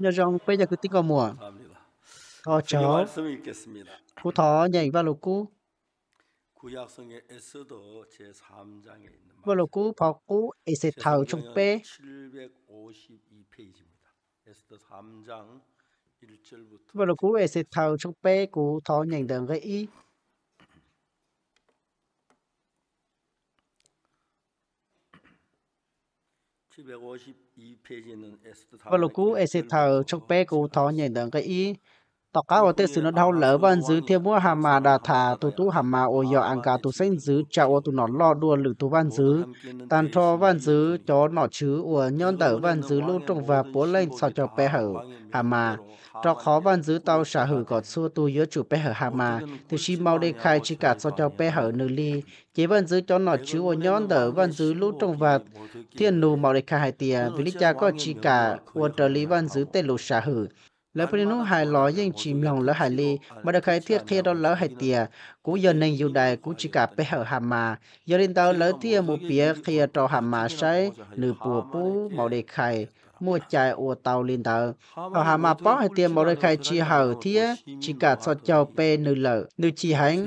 Nyob zoo peb cov kwv tij nkauj muam, thov tsaug. Kuv thov nyeem Vaj Lug Kub. Vaj Lug Kub phau qub Exethaws tshooj peb. Vaj Lug Kub Exethaws tshooj peb, kuv thov nyeem ntawm nqe ib. Vaj Lug Kub Exethaws tshooj peb, kuv thov nyeem ntawm nqe ib. Tom qab uas tej xwm no dhau lawm, vaj ntxwv thiaj muab Hamadathas tus tub Hamas uas yog Ankas tus xeeb ntxwv tsa ua tus nom loj dua lwm tus vaj ntxwv. Tag nrho vaj ntxwv cov nom tswv uas nyob ntawm vaj ntxwv lub rooj vag puav leej txhos caug pe hawm Hamas, rau qhov vaj ntxwv tau sam hwm kom txhua tus yuav tsum pe hawm Hamas, tiam sis Maudekhais tsis kam txhos caug pe hawm nws li. Ces vaj ntxwv cov nom tswv uas nyob ntawm vaj ntxwv lub rooj vag thiaj nug Maudekhais hais tias, Vim li cas koj tsis kam ua raws li vaj ntxwv tej lus sam hwm? Lawv pheej niaj hnub hais los yeej tsis mloog lawv hais li. Maudekhais thiaj qhia rau lawv hais tias, Kuv yog neeg Yudais, kuv tsis kam pe hawm Hamas. Yog li ntawd lawv thiaj mus piav qhia rau Hamas saib nws puas pub Maudekhais muaj cai ua tau li ntawd. Thaum Hamas paub hais tias Maudekhais tsis hawm thiab tsis kam txhos caug pe nws lawm, nws chim heev.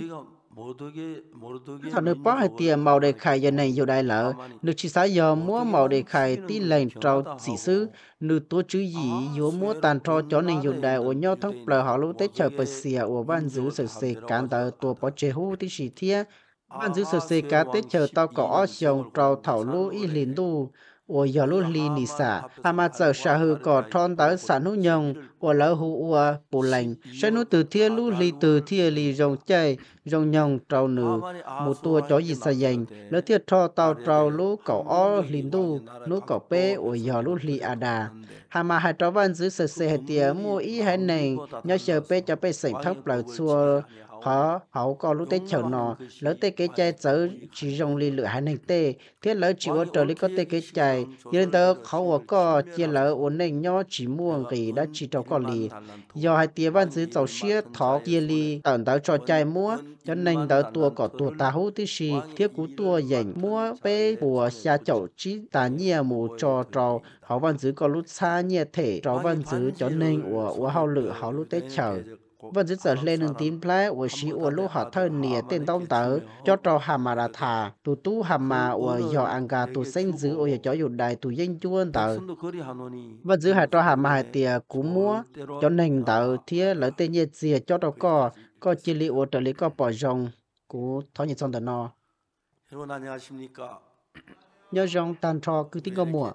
Thaum nws paub hais tias Maudekhais yog neeg Yudais lawm, nws tsis xav yog muab Maudekhais tib leeg rau txim xwb. Nws tuav tswv yim yuav muab tag nrho cov neeg Yudais uas nyob thoob plaws hauv lub teb chaws Pawxias uas vaj ntxwv Xawxes kav ntawd tua pov tseg huv tib si thiab. Vaj ntxwv Xawxes kav teb chaws tau kaum ob xyoos rau thaum lub ib hlis ntuj uas yog lub hli Nixas. Hamas txawm sam hwm kom rho ntawv xam hnub nyoog uas lawv hu ua Pulees, saib hnub twg thiab lub hli twg thiaj li zoo caij zoo nyoog rau nws mus tua cov Yixalayees. Lawv thiaj rho tau rau lub kaum ob hlis ntuj hnub kaum peb uas yog lub hli Adas. Hamas hais rau vaj ntxwv Xawxes hais tias, Muaj ib haiv neeg nyob xyaw peb cov pej xeem thoob plaws txhua qhov hauv koj lub teb chaws no. Lawv tej kev cai txawv tsis zoo li lwm haiv neeg tej, thiab lawv tsis ua raws li koj tej kev cai. Yog li ntawd, qhov uas koj cia lawv ua neej nyob tsis muaj nqis dab tsi rau koj li. Yog hais tias vaj ntxwv txaus siab, thov cia li tawm ntawv tso cai muab cov neeg ntawd tua kom tuag tag huv tib si, thiab kuv tuaj yeem muab peb puas xya caum tsib tas nyiaj mus tso rau hauv vaj ntxwv koj lub txhab nyiaj them rau vaj ntxwv cov neeg uas ua hauj lwm hauv lub teb chaws. Vaj ntxwv txawm hle nws ntiv nplhaib uas siv ua lub hom thawj nias tej ntaub ntawv cob rau Hamadathas tus tub Hamas uas yog Ankas tus xeeb ntxwv uas yog cov Yudais tus yeeb ncuab ntawd. Vaj ntxwv hais rau Hamas hais tias, Kuv muab cov neeg ntawd thiab lawv tej nyiaj txiag cob rau koj, koj cia li ua raws li koj pom zoo. Kuv thov nyeem txog ntawm no. Nyob zoo tag nrho kwv tij nkauj muam.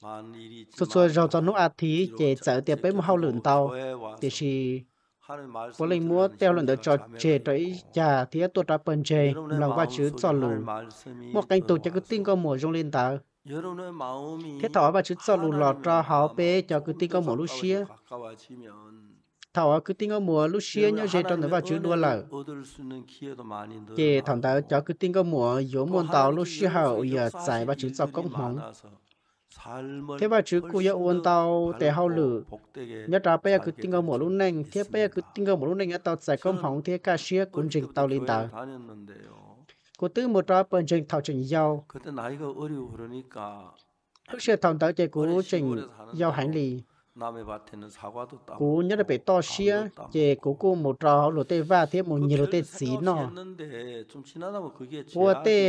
Txhua txhua zaug txog hnub a thiv ces txawm tias peb muaj hauj lwm ntau, tiam sis puav leej muab tej hauj lwm ntawd tso tseg rau ib cag thiab tuaj rau pawg ntseeg mloog Vajtswv txoj lus. Muaj qee tus cov kwv tij nkauj muam zoo li ntawd, thiab thaum uas Vajtswv txoj lus los rau hauv peb cov kwv tij nkauj muam lub siab, thaum uas kwv tij nkauj muam lub siab nyob ze rau ntawm Vajtswv dua lawm, ces thaum ntawd cov kwv tij nkauj muam yuav muaj ntau lub sij hawm uas yog txais Vajtswv txoj koob hmoov. Thiab Vajtswv kuj yuav ua ntau tes hauj lwm nyob rau peb cov kwv tij nkauj muam lub neej, thiab peb cov kwv tij nkauj muam lub neej yuav tau txais koob hmoov thiab kaj siab, kuv ntseeg tau li ntawd. Kuv twb mus rau pawg ntseeg thaum tseem yau. Lub sij hawm thaum ntawd ces kuv tseem yau heev li. Kuv nyob rau pem toj siab ces kuv kuj mus rau hauv luag tej vaj thiab mus nyiag luag tej txiv noj. Kuv ua tej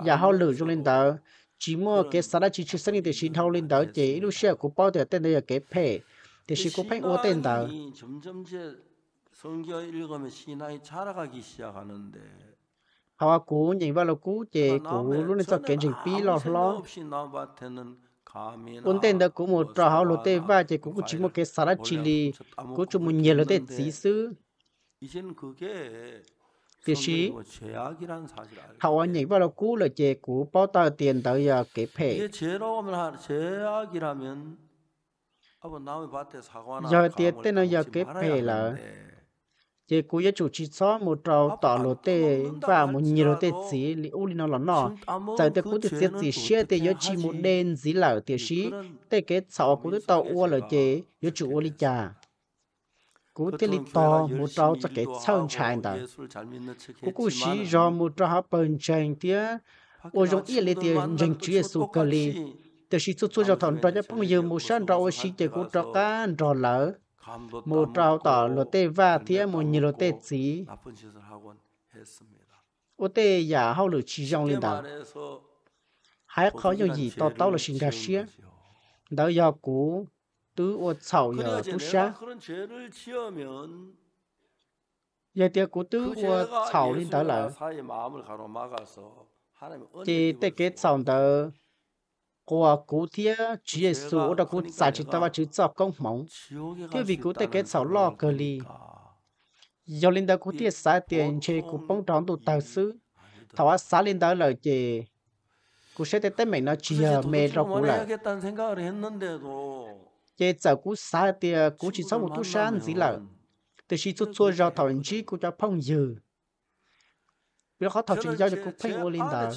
yam hauj lwm zoo li ntawd, tsis muaj kev xav dab tsi tshwj xeeb li, tiam sis dhau li ntawd ces ib lub sij hawm kuv paub tias tej ntawd yog kev phem, tiam sis kuv pheej ua tej ntawd. Thaum uas kuv nyeem Vaj Lug Kub ces kuv lub neej txoj kev ntseeg pib loj hlob. Ua ntej ntawd kuv mus rau hauv luag tej vaj ces kuv kuj tsis muaj kev xav dab tsi li, kuv tsuas mus nyiag luag tej txiv xwb. Tiam sis thaum uas nyeem Vaj Lug Kub lawm ces kuv paub tau tias ntawd yog kev phem. Yog hais tias tej no yog kev phem lawm, ces kuv yuav tsum tsis txhob mus rau tom luag tej vaj mus nyiag luag tej txiv li ub li no los noj. Txawm tias kuv twb txiav txim siab tias yuav tsis mus de ntxiv lawm, tiam sis tej kev txhaum uas kuv twb tau ua lawm ces yuav tsum ua li cas? Kuv thiaj li tos mus rau txoj kev txhawj ntshai ntawd. Kuv kuj siv zog mus rau hauv pawg ntseeg thiab ua zoo ib yam li tias ntseeg Tswv Yexus kawg li. Tiam sis txhua txhua zaus thaum nrog cov phooj ywg mus sab nraud ua si ces kuv rov qab nrog lawv mus rau tom luag tej vaj thiab mus nyiag luag tej txiv. Ua tej yam hauj lwm tsis zoo li ntawd. Hais qhov yooj yim to taub lossis nkag siab, ntawd yog kuv twb ua txhaum yog tub sab. Yog tias kuv twb ua txhaum li ntawd lawm, ces tej kev txhaum ntawd quas kuv thiab Tswv Yexus ua rau kuv txais tsis tau Vajtswv txoj koob hmoov, thiab vim kuv tej kev txhaum loj kawg li. Yog li ntawd kuv thiaj xav tias ntshe kuv poob rau hauv ntuj tawg xwb. Thaum uas xav li ntawd lawm ces kuv saib tej teeb meem no tsis yog me rau kuv lawm. Ces txawm kuv xav hais tias kuv tsis txhob mus tub sab ntxiv lawm, tiam sis txhua txhua zaus thaum ntsib kuv cov phooj ywg, vim rau qhov thaum tseem yau ces kuv pheej ua li ntawd.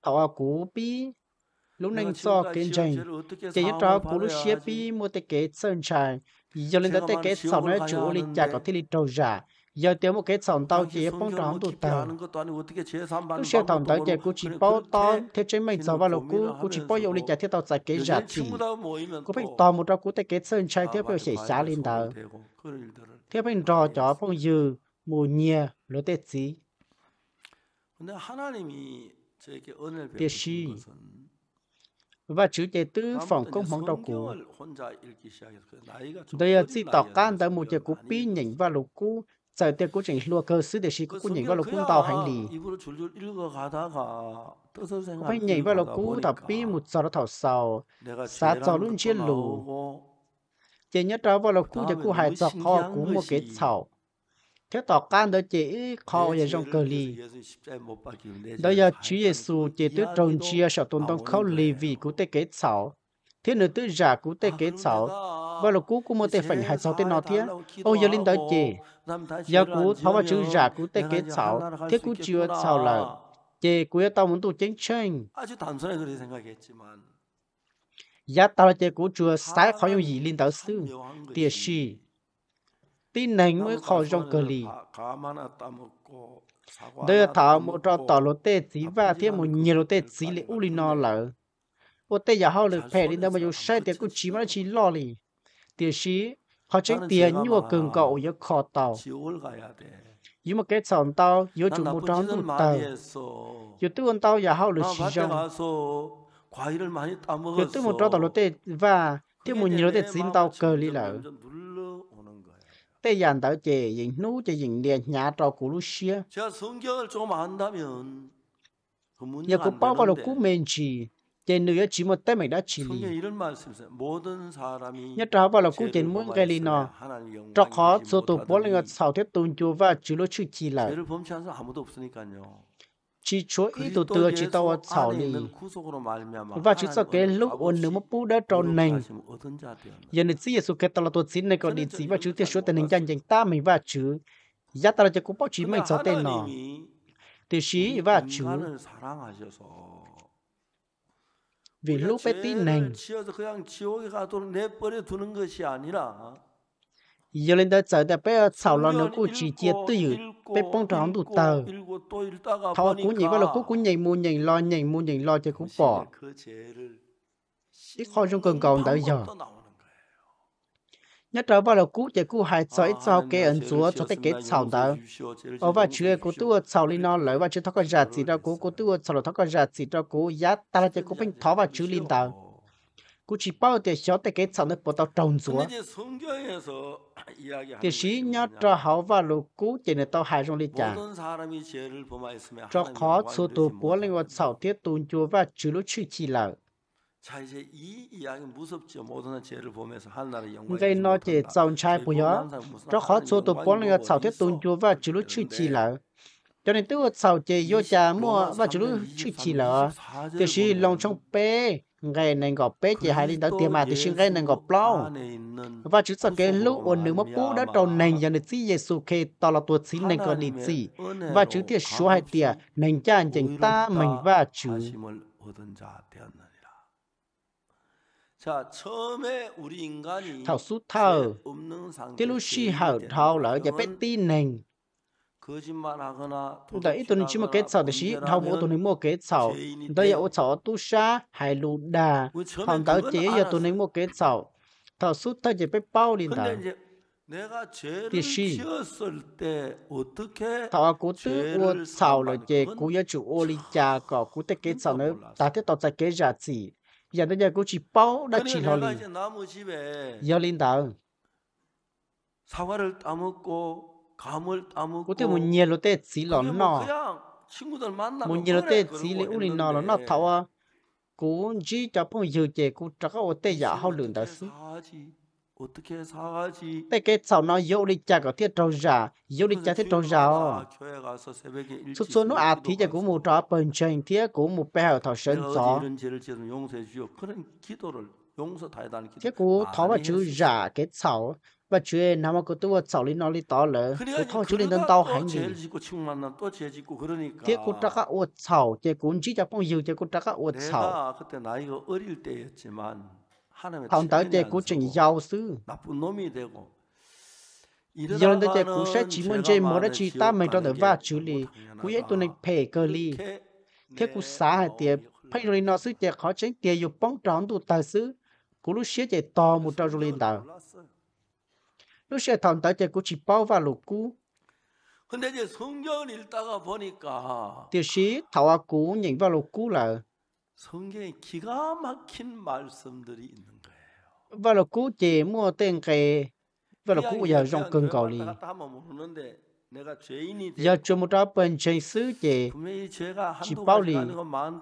Thaum uas kuv pib lub neej txoj kev ntseeg, ces nyob rau kuv lub siab pib muaj tej kev txhawj ntshai. Yog li ntawd tej kev txhaum no yuav tsum ua li cas kom thiaj li raug zam? Yog tias muaj kev txhaum ntau ces yuav poob rau hauv ntuj tawg. Lub sij hawm thaum ntawd ces kuv tsis paub tob thiab tseeb meej txog Vaj Lug Kub, kuv tsis paub yuav ua li cas thiaj tau txais kev zam txim. Kuv pheej tos mus rau kuv tej kev txhawj ntshai thiab pheej xyem xyav li ntawd, thiab pheej nrog cov phooj ywg mus nyiag luag tej txiv. Tiam sis Vajtswv ces twb foom koob hmoov rau kuv. Ntawd yog txij tom qab ntawd mus ces kuv pib nyeem Vaj Lug Kub, txawm tias kuv tseem hluas kawg xwb tiam sis kuv kuj nyeem Vaj Lug Kub ntau heev li. Kuv pheej nyeem Vaj Lug Kub thaum pib mus txog rau thaum xaus, xav txog lub ntsiab lus, ces nyob rau Vaj Lug Kub ces kuj hais txog qhov kuv muaj kev txhaum, thiab tom qab ntawd ces ib qho uas yog zoo kawg li, ntawd yog Tswv Yexus ces twb raug ntsia saum tus ntoo khaub lig vim kuv tej kev txhaum, thiab nws twb zam kuv tej kev txhaum. Vaj Lug Kub kuj muaj tej feem hais txog tej no thiab. Au, yog li ntawd ces, yog kuv thov Vajtswv zam kuv tej kev txhaum thiab kuv tsis ua txhaum lawm, ces kuv yuav tau mus ntuj ceeb tsheej. Yav tas los ces kuv tsuas xaiv qhov yooj yim li ntawd xwb. Tiam sis tib neeg muaj ib qho zoo kawg li. Ntawd yog thaum mus rau tom luag tej txiv vaj thiab mus nyiag luag tej txiv li ub li no lawm, ua tej yam hauj lwm phem li ntawd mas yus saib tias kuj tsis muaj dab tsi loj li. Tiam sis qhov tseeb tiag nyuaj kawg nkaus uas yuav kho tau, yus muaj kev txhaum ntau, yuav tsum mus rau hauv ntuj tawg. Yus twb ua ntau yam hauj lwm tsis zoo, yus twb mus rau tom luag tej vaj thiab mus nyiag luag tej txiv ntau kawg li lawm. Tej yam ntawd ces yeej hnub ces yeej nias hnyav rau kuv lub siab. Yog kuv paub Vaj Lug Kub me ntsis, ces nws yuav tsis muaj teeb meem dab tsi li. Nyob rau hauv Vaj Lug Kub ces muaj nqe li no: Rau qhov txhua tus puav leej ua txhaum thiab tu ncua Vajtswv lub tshwj chim lawm. Tsis tshuav ib tug twg tsis tau ua txhaum li. Vajtswv txoj kev hlub uas nws muab pub dawb rau neeg, yog nws Txiv Yexus Khetos los tuag txhiv neeg kom dim txim, Vajtswv thiaj suav tias neeg ncaj ncees tab meeg Vajtswv. Yav tas los ces kuv paub tsis meej txog tej no, tiam sis Vajtswv vim hlub peb tib neeg, yog li ntawd txawm tias peb ua txhaum los nws kuj tsis cia twj ywm peb poob rau hauv ntuj tawg. Thaum uas kuv nyeem Vaj Lug Kub, kuv nyeem mus nyeem los nyeem mus nyeem los ces kuv pom ib qho zoo kawg nkaus ntawd yog, nyob rau Vaj Lug Kub ces kuj hais txog ib txoj hau kev uas ntxuav txog tej kev txhaum ntawd. Au Vajtswv, kuv twb ua txhaum li no lawm, Vajtswv thov koj zam txim rau kuv, kuv twb ua txhaum lawm, thov koj zam txim rau kuv. Yav tas los ces kuv pheej thov Vajtswv li ntawd. Kuv tsis paub tias xyov tej kev txhaum ntawd puas tau raug ntxuav. Tiam sis nyob rau hauv Vaj Lug Kub ces nws tau hais zoo li cas? Rau qhov txhua tus puav leej ua txhaum thiab tu ncua Vajtswv lub tshwj chim lawm. Nqe no ces txaus ntshai puas yog? Rau qhov txhua tus puav leej ua txhaum thiab tu ncua Vajtswv lub tshwj chim lawm. Cov neeg twb ua txhaum ces yuav cas muaj Vajtswv lub tshwj chim lawm? Tiam sis Loos tshooj peb nqe nees nkaum peb ces hais li ntawd tiag mas, tiam sis nqe nees nkaum plaub, Vajtswv txoj kev hlub uas nws muab pub dawb rau neeg yog nws Txiv Yexus Khetos los tuag txhiv neeg kom dim txim, Vajtswv thiaj suav hais tias neeg ncaj ncees tab meeg Vajtswv. Thaum xub thawj thiab lub sij hawm dhau lawm ces peb tib neeg Ntawm ib tug neeg tsis muaj kev txhaum tiam sis dhau mus ua tus neeg muaj kev txhaum, ntawd yog ua txhaum tub sab, hais lus dag, thaum ntawd ces yog tus neeg muaj kev txhaum. Thaum xub thawj ces peb paub li ntawd. Tiam sis thaum kuv twb ua txhaum lawm ces kuv yuav tsum ua li cas kom kuv tej kev txhaum ntawd tag thiab tau txais kev zam txim? Yam ntawd yog kuv tsis paub dab tsi hlo li. Yog li ntawd, kuv thiaj mus nyiag luag tej txiv los noj, mus nyiag luag tej txiv li ub li no los noj. Thaum uas kuv ntsib cov phooj ywg ces kuv rov qab ua tej yam hauj lwm ntawd xwb. Tej kev txhaum no yuav ua li cas kom thiaj raug zam, yuav ua li cas thiaj raug zam os? Txhua txhua hnub as thiv ces kuv mus rau pawg ntseeg thiab kuv mus pe hawm thaum sawv ntxov, thiab kuv thov Vajtswv zam kev txhaum. Vajtswv, nag hmo kuv twb ua txhaum li no li tod lawm, kuv thov Vajtswv li ntawd ntau heev li, thiab kuv rov qab ua txhaum ces kuv ntsib cov phooj ywg ces kuv rov qab ua txhaum. Thaum ntawd ces kuv tseem yau xwb. Yog li ntawd ces kuv saib tsis muaj ntsej muag dab tsi tab meeg rau ntawm Vajtswv li. Kuv yog ib tug neeg phem kawg li, thiab kuv xav hais tias pheej zoo li no xwb ces qhov tseeb tiag yus poob rau hauv ntuj tawg xwb. Kuv lub siab ces tog mus rau zoo li ntawd. Lub sij hawm thaum ntawd ces kuv tsis paub Vaj Lug Kub, tiam sis thaum uas kuv nyeem Vaj Lug Kub lawm, Vaj Lug Kub ces muaj tej nqe Vaj Lug Kub uas yog zoo kawg nkaus li. Yog tsuas mus rau pawg ntseeg xwb ces tsis paub li,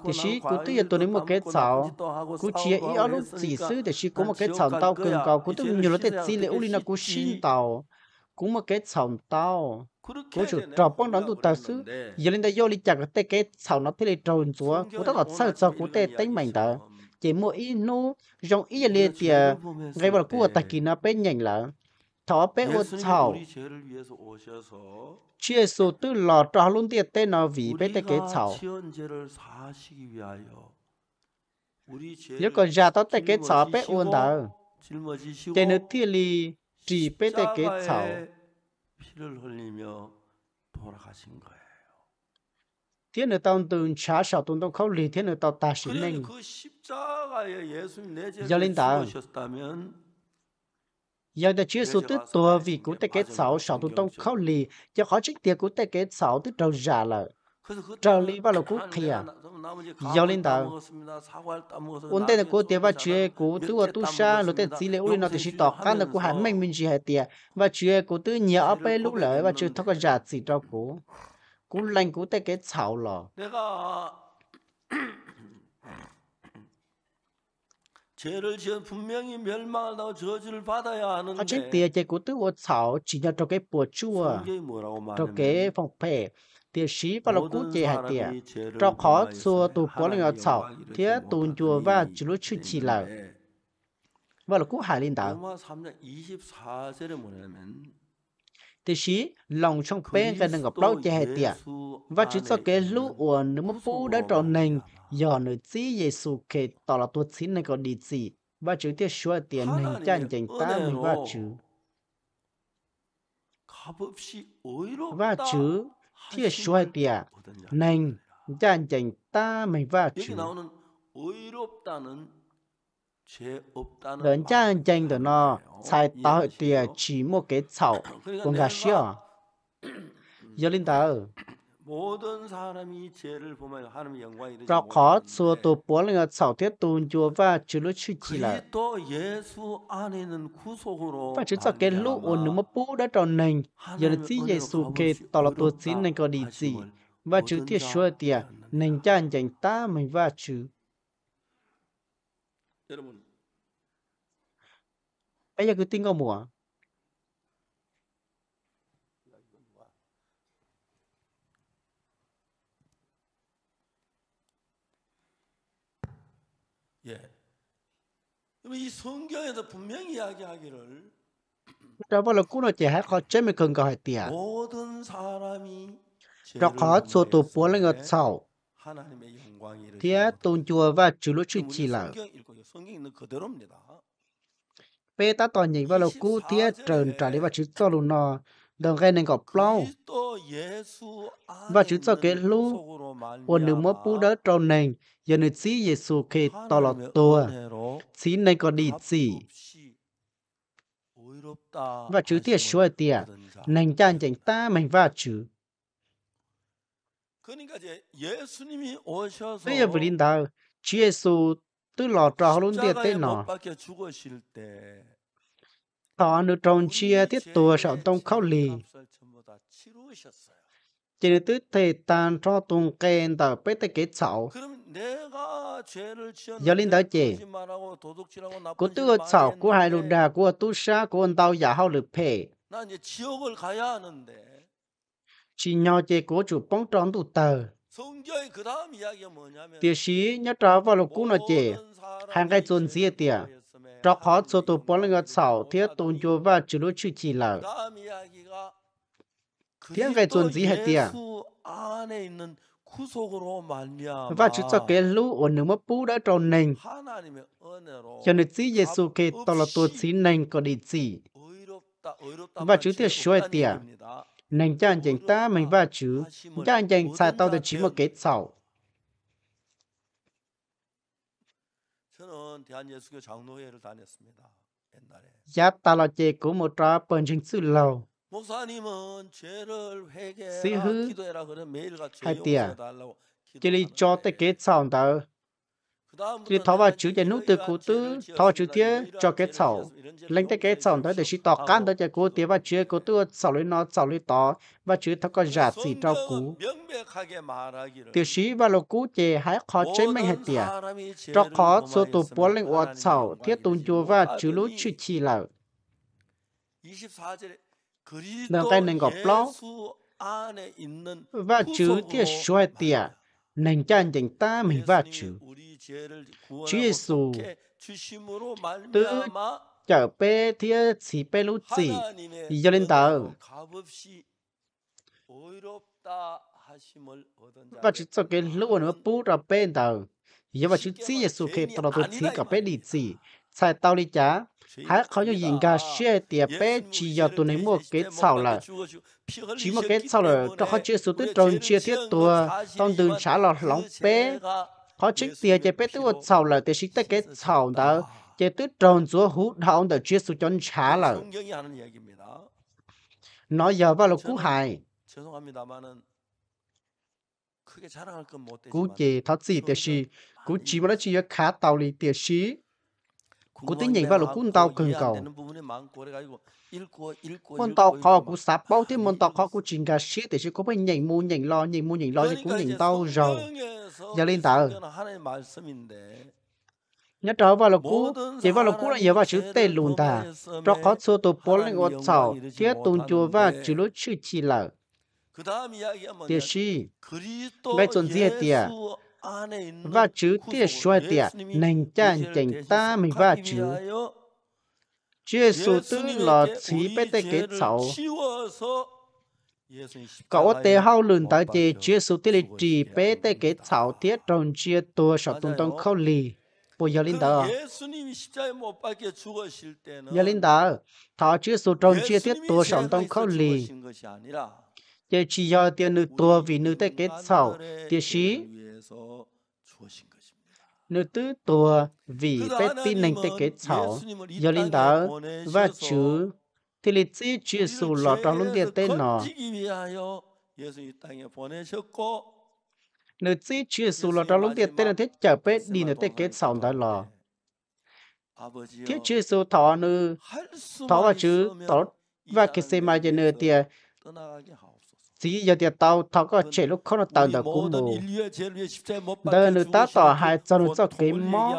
tiam sis kuv twb yog tus neeg muaj kev txhaum. Kuv tsis yog ib ob lub txim xwb tiam sis kuv muaj kev txhaum ntau kawg nkaus. Kuv twb mus nyiag luag tej txiv li ub li no, kuv sib ntaus, kuv muaj kev txhaum ntau. Kuv tsuas raug poob rau ntuj tawg xwb. Yog li ntawd yuav ua li cas kom tej kev txhaum no thiaj li raug ntxuav? Kuv tab tom txhawj txog kuv tej teeb meem ntawd, ces muaj ib hnub zoo ib yam li tias nqe Vaj Lug Kub uas tag kis no peb nyeem lawm, thaum uas peb ua txhaum, Tswv Yexus twb los rau hauv lub ntiaj teb no vim peb tej kev txhaum. Yuav kom zam tau tej kev txhaum peb ua ntawd, ces nws thiaj li ris peb tej kev txhaum, thiab nws tau ntws ntshav saum tus ntoo khaub lig thiab nws tau tag sim neej. Yog li ntawd, yog tias Tswv Yexus twb tuag vim kuv tej kev txhaum saum tus ntoo khaub lig, ces qhov tseeb tiag kuv tej kev txhaum twb raug zam lawm, raws li Vaj Lug Kub qhia. Yog li ntawd, ua ntej ntawd kuv tias Vajtswv, kuv twb ua tub sab luag tej txiv li ub li no, tiam sis tom qab ntawd kuv hais meej me ntsis hais tias Vajtswv, kuv twb nyiag ob peb lub lawm, Vajtswv thov koj zam txim rau kuv. Kuv lees kuv tej kev txhaum los. Qhov tseeb tiag ces kuv twb ua txhaum tsim nyog rau kev puas tsuaj, rau kev foom phem. Tiam sis Vaj Lug Kub ces hais tias, rau qhov txhua tus puav leej ua txhaum thiab tu ncua Vajtswv lub tshwj chim lawm. Vaj Lug Kub hais li ntawd. Tiam sis Loos tshooj peb nqe nees nkaum plaub ces hais tias, Vajtswv txoj kev hlub uas nws muab pub dawb rau neeg yog nws Txib Yexus Khetos los tuag txhiv neeg kom dim txim. Vajtswv thiaj suav hais tias neeg ncaj ncees tab meeg Vajtswv. Vajtswv thiaj suav hais tias neeg ncaj ncees tab meeg Vajtswv. Ntawm ncaj ncees ntawm no txhais tau hais tias tsis muaj kev txhaum, puas nkag siab os? Yog li ntawd, rau qhov txhua tus puav leej ua txhaum thiab tu ncua Vajtswv lub tshwj chim lawm. Vajtswv txoj kev hlub uas nws muab pub dawb rau neeg yog nws Txib Yexus Khetos los tuag txhiv neeg kom dim txim. Vajtswv thiaj suav hais tias neeg ncaj ncees tab meeg Vajtswv. Peb yog kwv tij nkauj muam, rau Vaj Lug Kub no ces hais qhov tseeb meej kawg nkaus hais tias, rau qhov txhua tus puav leej ua txhaum thiab tu ncua Vajtswv lub tshwj chim lawm. Peb tab tom nyeem Vaj Lug Kub thiab raws nraim li Vajtswv txoj lus no, Ntawm nqe nees nkaum plaub, Vajtswv txoj kev hlub uas nws muab pub dawb rau neeg yog nws txib Yexus Khetos los tuag txhiv neeg kom dim txim. Vajtswv thiaj suav hais tias neeg ncaj ncees tab meeg Vajtswv. Twb yog vim li ntawd, Tswv Yexus twb los rau hauv lub ntiaj teb no. Thaum nws raug ntsia thiab tuag saum ntoo khaub lig, ces nws twb them tag nrho tus nqe ntawm peb tej kev txhaum. Yog li ntawd ces, kuv twb ua txhaum, kuv hais lus dag, kuv ua tub sab, kuv ua ntau yam hauj lwm phem, tsim nyog ces kuv yuav tsum poob rau ntuj tawg. Tiam sis nyob rau Vajluskub no ces hais nqe txuas ntxiv hais tias, rau qhov txhua tus puav leej ua txhaum thiab tu ncua Vajtswv lub tshwj chim lawm. Thiab nqe txuas ntxiv hais tias, Vajtswv txoj kev hlub uas nws muab pub dawb rau neeg yog nws txib Yexus Khetos los tuag txhiv neeg kom dim txim. Vajtswv thiaj suav hais tias neeg ncaj ncees tab meeg Vajtswv. Ncaj ncees txhais tau tias tsis muaj kev txhaum. Yav tas los ces kuv mus rau pawg ntseeg txwj laug, xib hwb hais tias cia li tso tej kev txhaum ntawd, cia li thov Vajtswv. Ces hnub twg kuv twb thov Vajtswv thiab tso kev txhaum, lees tej kev txhaum ntawd, tiam sis tom qab ntawd ces kuv tias, Vajtswv, kuv twb ua txhaum li no txhaum li tod, Vajtswv thov koj zam txim rau kuv. Tiam sis Vajluskub ces hais qhov tseeb meej hais tias, rau qhov txhua tus puav leej ua txhaum thiab tu ncua Vajtswv lub tshwj chim lawm. Ntawm nqe nees nkaum plaub, Vajtswv thiaj suav hais tias neeg ncaj ncees tab meeg Vajtswv. Tswv Yexus twb cawm peb thiab txhiv peb lub txim. Yog li ntawd, Vajtswv txoj kev hlub uas nws pub rau peb ntawd yog Vajtswv txib Yexus Khetos los tuag txhiv kom peb dim txim. Txhais tau li cas? Hais qhov yooj yim nkag siab hais tias peb tsis yog tus neeg muaj kev txhaum lawm. Tsis muaj kev txhaum lawm, rau qhov Tswv Yexus twb raug ntsia thiab tuag tau ntws ntshav los hloov peb. Qhov tseeb tiag ces peb twb ua txhaum lawm, tiam sis tej kev txhaum ntawd ces twb raug ntxuav huv dhau ntawm Tswv Yexus cov ntshav lawm. Nov yog Vajluskub hais. Kuv ces thov txim, tiam sis kuv tsis muaj dab tsi yuav khav tau li, tiam sis kuv twb nyeem Vajluskub ntau kawg nkaus. Muaj ntau qhov kuv xav paub thiab muaj ntau qhov kuv tsis nkag siab, tiam sis kuv pheej nyeem mus nyeem los, nyeem mus nyeem los, ces kuv nyeem ntau zaus. Yog li ntawd, nyob rau Vajluskub, ces Vajluskub no yog Vajtswv tej lus ntag, rau qhov txhua tus puav leej ua txhaum thiab tu ncua Vajtswv lub tshwj chim lawm. Tiam sis, nqe txuas ntxiv hais tias, Vajtswv thiaj suav hais tias neeg ncaj ncees tab meeg Vajtswv. Tswv Yexus twb los txhiv peb tej kev txhaum. Kom ua tes hauj lwm ntawd ces Tswv Yexus thiaj li ris peb tej kev txhaum thiab raug ntsia tuag saum tus ntoo khaub lig. Puas yog li ntawd? Yog li ntawd, thaum Tswv Yexus raug ntsia thiab tuag saum ntoo khaub lig, ces tsis yog tias nws tuag vim nws tej kev txhaum, tiam sis nws twb tuag vim peb tib neeg tej kev txhaum. Yog li ntawd, Vajtswv thiaj li txib Tswv Yexus los rau lub ntiaj teb no. Nws txib Tswv Yexus los rau lub ntiaj teb no thiab cawm peb dim ntawm tej kev txhaum ntawd los. Thiab Tswv Yexus thaum nws thov Vajtswv tom Vaj Khexemas ces nws tias, Txiv, yog tias tau, thov koj tshem lub khob no tawm ntawm kuv mus. Ntawd nws tab tom hais txog nws txoj kev mob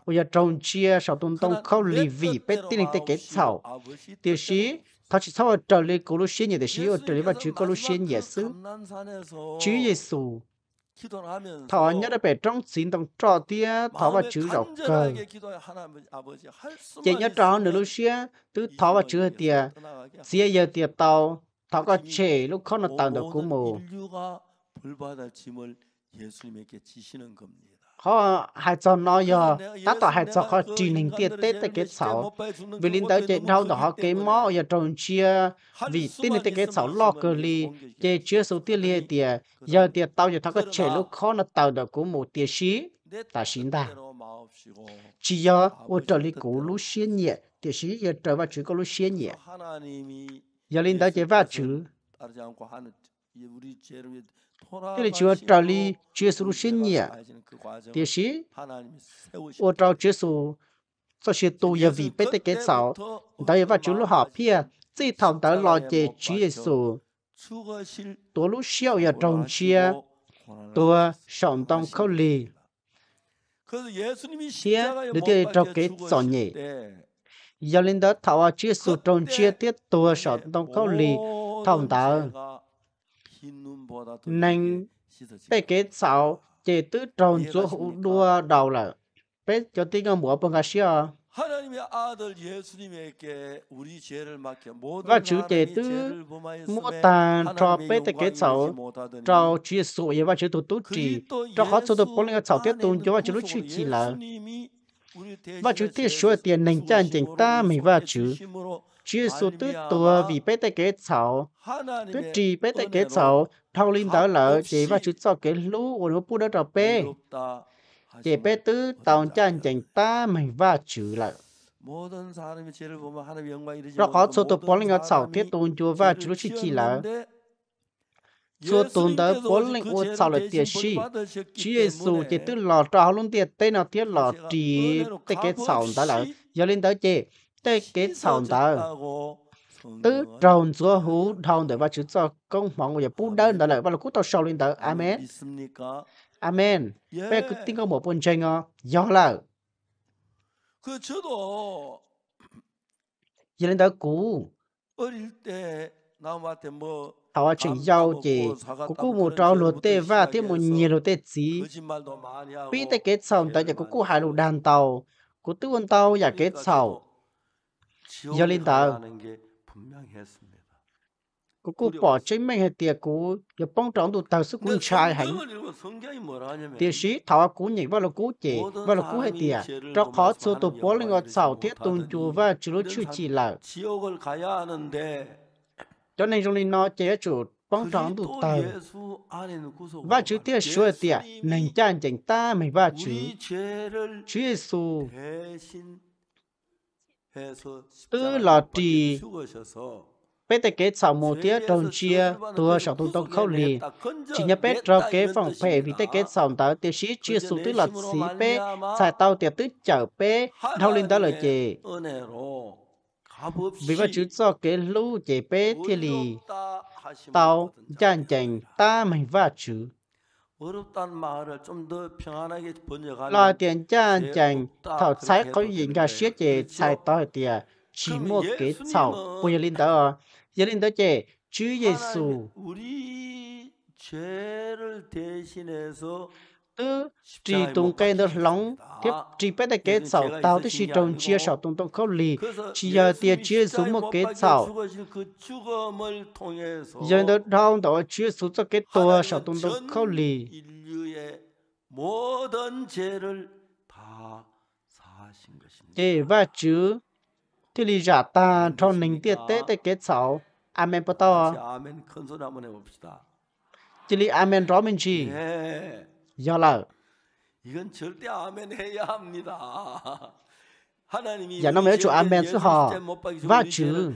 uas yog raug ntsia saum tus ntoo khaub lig vim peb tib neeg tej kev txhaum. Tiam sis thov tsis txhob ua raws li kuv lub siab nyiam, tiam sis ua raws li Vajtswv koj lub siab nyiam xwb. Tswv Yexus thaum nyob rau pem roob txiv ntoo roj thiab thov Vajtswv zaum kawg. Ces nyob rau hauv nws lub siab twb thov Vajtswv hais tias, Txiv, yog tias tau, thov koj tshem lub khob no tawm ntawm kuv mus. Qhov hais txog no yog tab tom hais txog qhov ris neeg ntiaj teb tej kev txhaum. Vim li ntawd ces dhau ntawm qhov kev mob uas yog raug ntsia vim tib neeg tej kev txhaum loj kawg li, ces Tswv Yexus thiaj li hais tias, yog tias tau ces thov koj tshem lub khob no tawm ntawm kuv mus, tiam sis tam sim ntag, tsis yog ua raws li kuv lub siab nyiam, tiam sis yuav raws Vajtswv koj lub siab nyiam. Yog li ntawd ces Vajtswv thiaj li tsis ua raws li Tswv Yexus lub siab nyiam, tiam sis ua rau Tswv Yexus txoj sia tu yog vim peb tej kev txhaum. Ntawd yog Vajtswv lub hom phiaj. Txij thaum ntawd los ces Tswv Yexus tuav lub siab uas yog raug ntsia tuag saum ntoo khaub lig, thiab nws thiaj li raug kev txom nyem. Yog li ntawd thaum uas Tswv Yexus raug ntsia thiab tuag saum ntoo khaub lig, thaum ntawd neeg tej kev txhaum ces twb raug ntxuav huv dua daus lawm. Peb cov tij nkauj muam puas nkag siab os? Vajtswv ces twb muab tag nrho peb tej kev txhaum rau Tswv Yexus uas yog Vajtswv tus tub ris, rau qhov txhua tus puav leej ua txhaum thiab tu ncua Vajtswv lub hwj chim lawm. Vajtswv thiaj suav tias neeg ncaj ncees tab meeg Vajtswv. Tswv Yexus twb tuag vim peb tej kev txhaum, twb ris peb tej kev txhaum. Dhau li ntawd lawm ces Vajtswv txoj kev hlub uas nws pub dawb rau peb, ces peb twb tau ncaj ncees tab meeg Vajtswv lawm. Rau qhov txhua tus puav leej ua txhaum thiab tu ncua Vajtswv lub hwj chim lawm. Txhua tus ntawd puav leej ua txhaum lawm, tiam sis Tswv Yexus ces twb los rau hauv lub ntiaj teb no thiab los ris tej kev txhaum ntawd lawm. Yog li ntawd ces tej kev txhaum ntawd twb raug ntxuav huv dhau ntawm Vajtswv txoj koob hmoov uas yog pub dawb ntawd lawm. Vaj Lug Kub tau sau li ntawd. Amees. Amees. Peb kwv tij nkauj muam puas ntseeg os? Yog lawm. Yog li ntawd kuv, thaum uas tseem yau ces kuv kuj mus rau luag tej vaj thiab mus nyiag luag tej txiv. Pib tej kev txhaum ntawd ces kuv kuj hais lus dag ntau. Kuv twb ua ntau yam kev txhaum. Yog li ntawd, kuv kuj pom tseeb meej hais tias kuv yuav poob rau ntuj tawg xwb, kuv ntshai heev. Tiam sis thaum uas kuv nyeem Vaj Lug Kub ces Vaj Lug Kub hais tias, rau qhov txhua tus puav leej ua txhaum thiab tu ncua Vajtswv lub hwj chim lawm. Cov neeg zoo li no ces yuav tsum poob rau ntuj tawg. Vajtswv thiaj suav tias neeg ncaj ncees tab meeg Vajtswv. Tswv Yexus twb los ris peb tej kev txhaum mus thiab raug ntsia tuag saum tus ntoo khaub lig, tsim nyog peb raug kev foom phem vim tej kev txhaum ntawd, tiam sis Tswv Yexus twb los txhiv peb, txhais tau tias twb cawm peb. Dhau li ntawd lawm ces vim Vajtswv txoj kev hlub ces peb thiaj li tau ncaj ncees tab meeg Vajtswv. Los hais tias ncaj ncees, thaum txhais qhov yim nkag siab ces txhais tau hais tias tsis muaj kev txhaum. Puas yog li ntawd? Yog li ntawd ces Tswv Yexus twb ris tus nqe ntawd hloov thiab ris peb tej kev txhaum tau tib si raug ntsia saum tus ntoo khaub lig, tsis yog tias Tswv Yexus muaj kev txhaum. Yog li ntawd dhau ntawm uas Tswv Yexus txoj kev tuag saum tus ntoo khaub lig, ces Vajtswv thiaj li zam tag nrho neeg ntiaj teb tej kev txhaum. Amees puas tau? Cia li amees nrov me ntsis. Yog lawm. Yam no mas yuav tsum amees xwb hos. Vajtswv,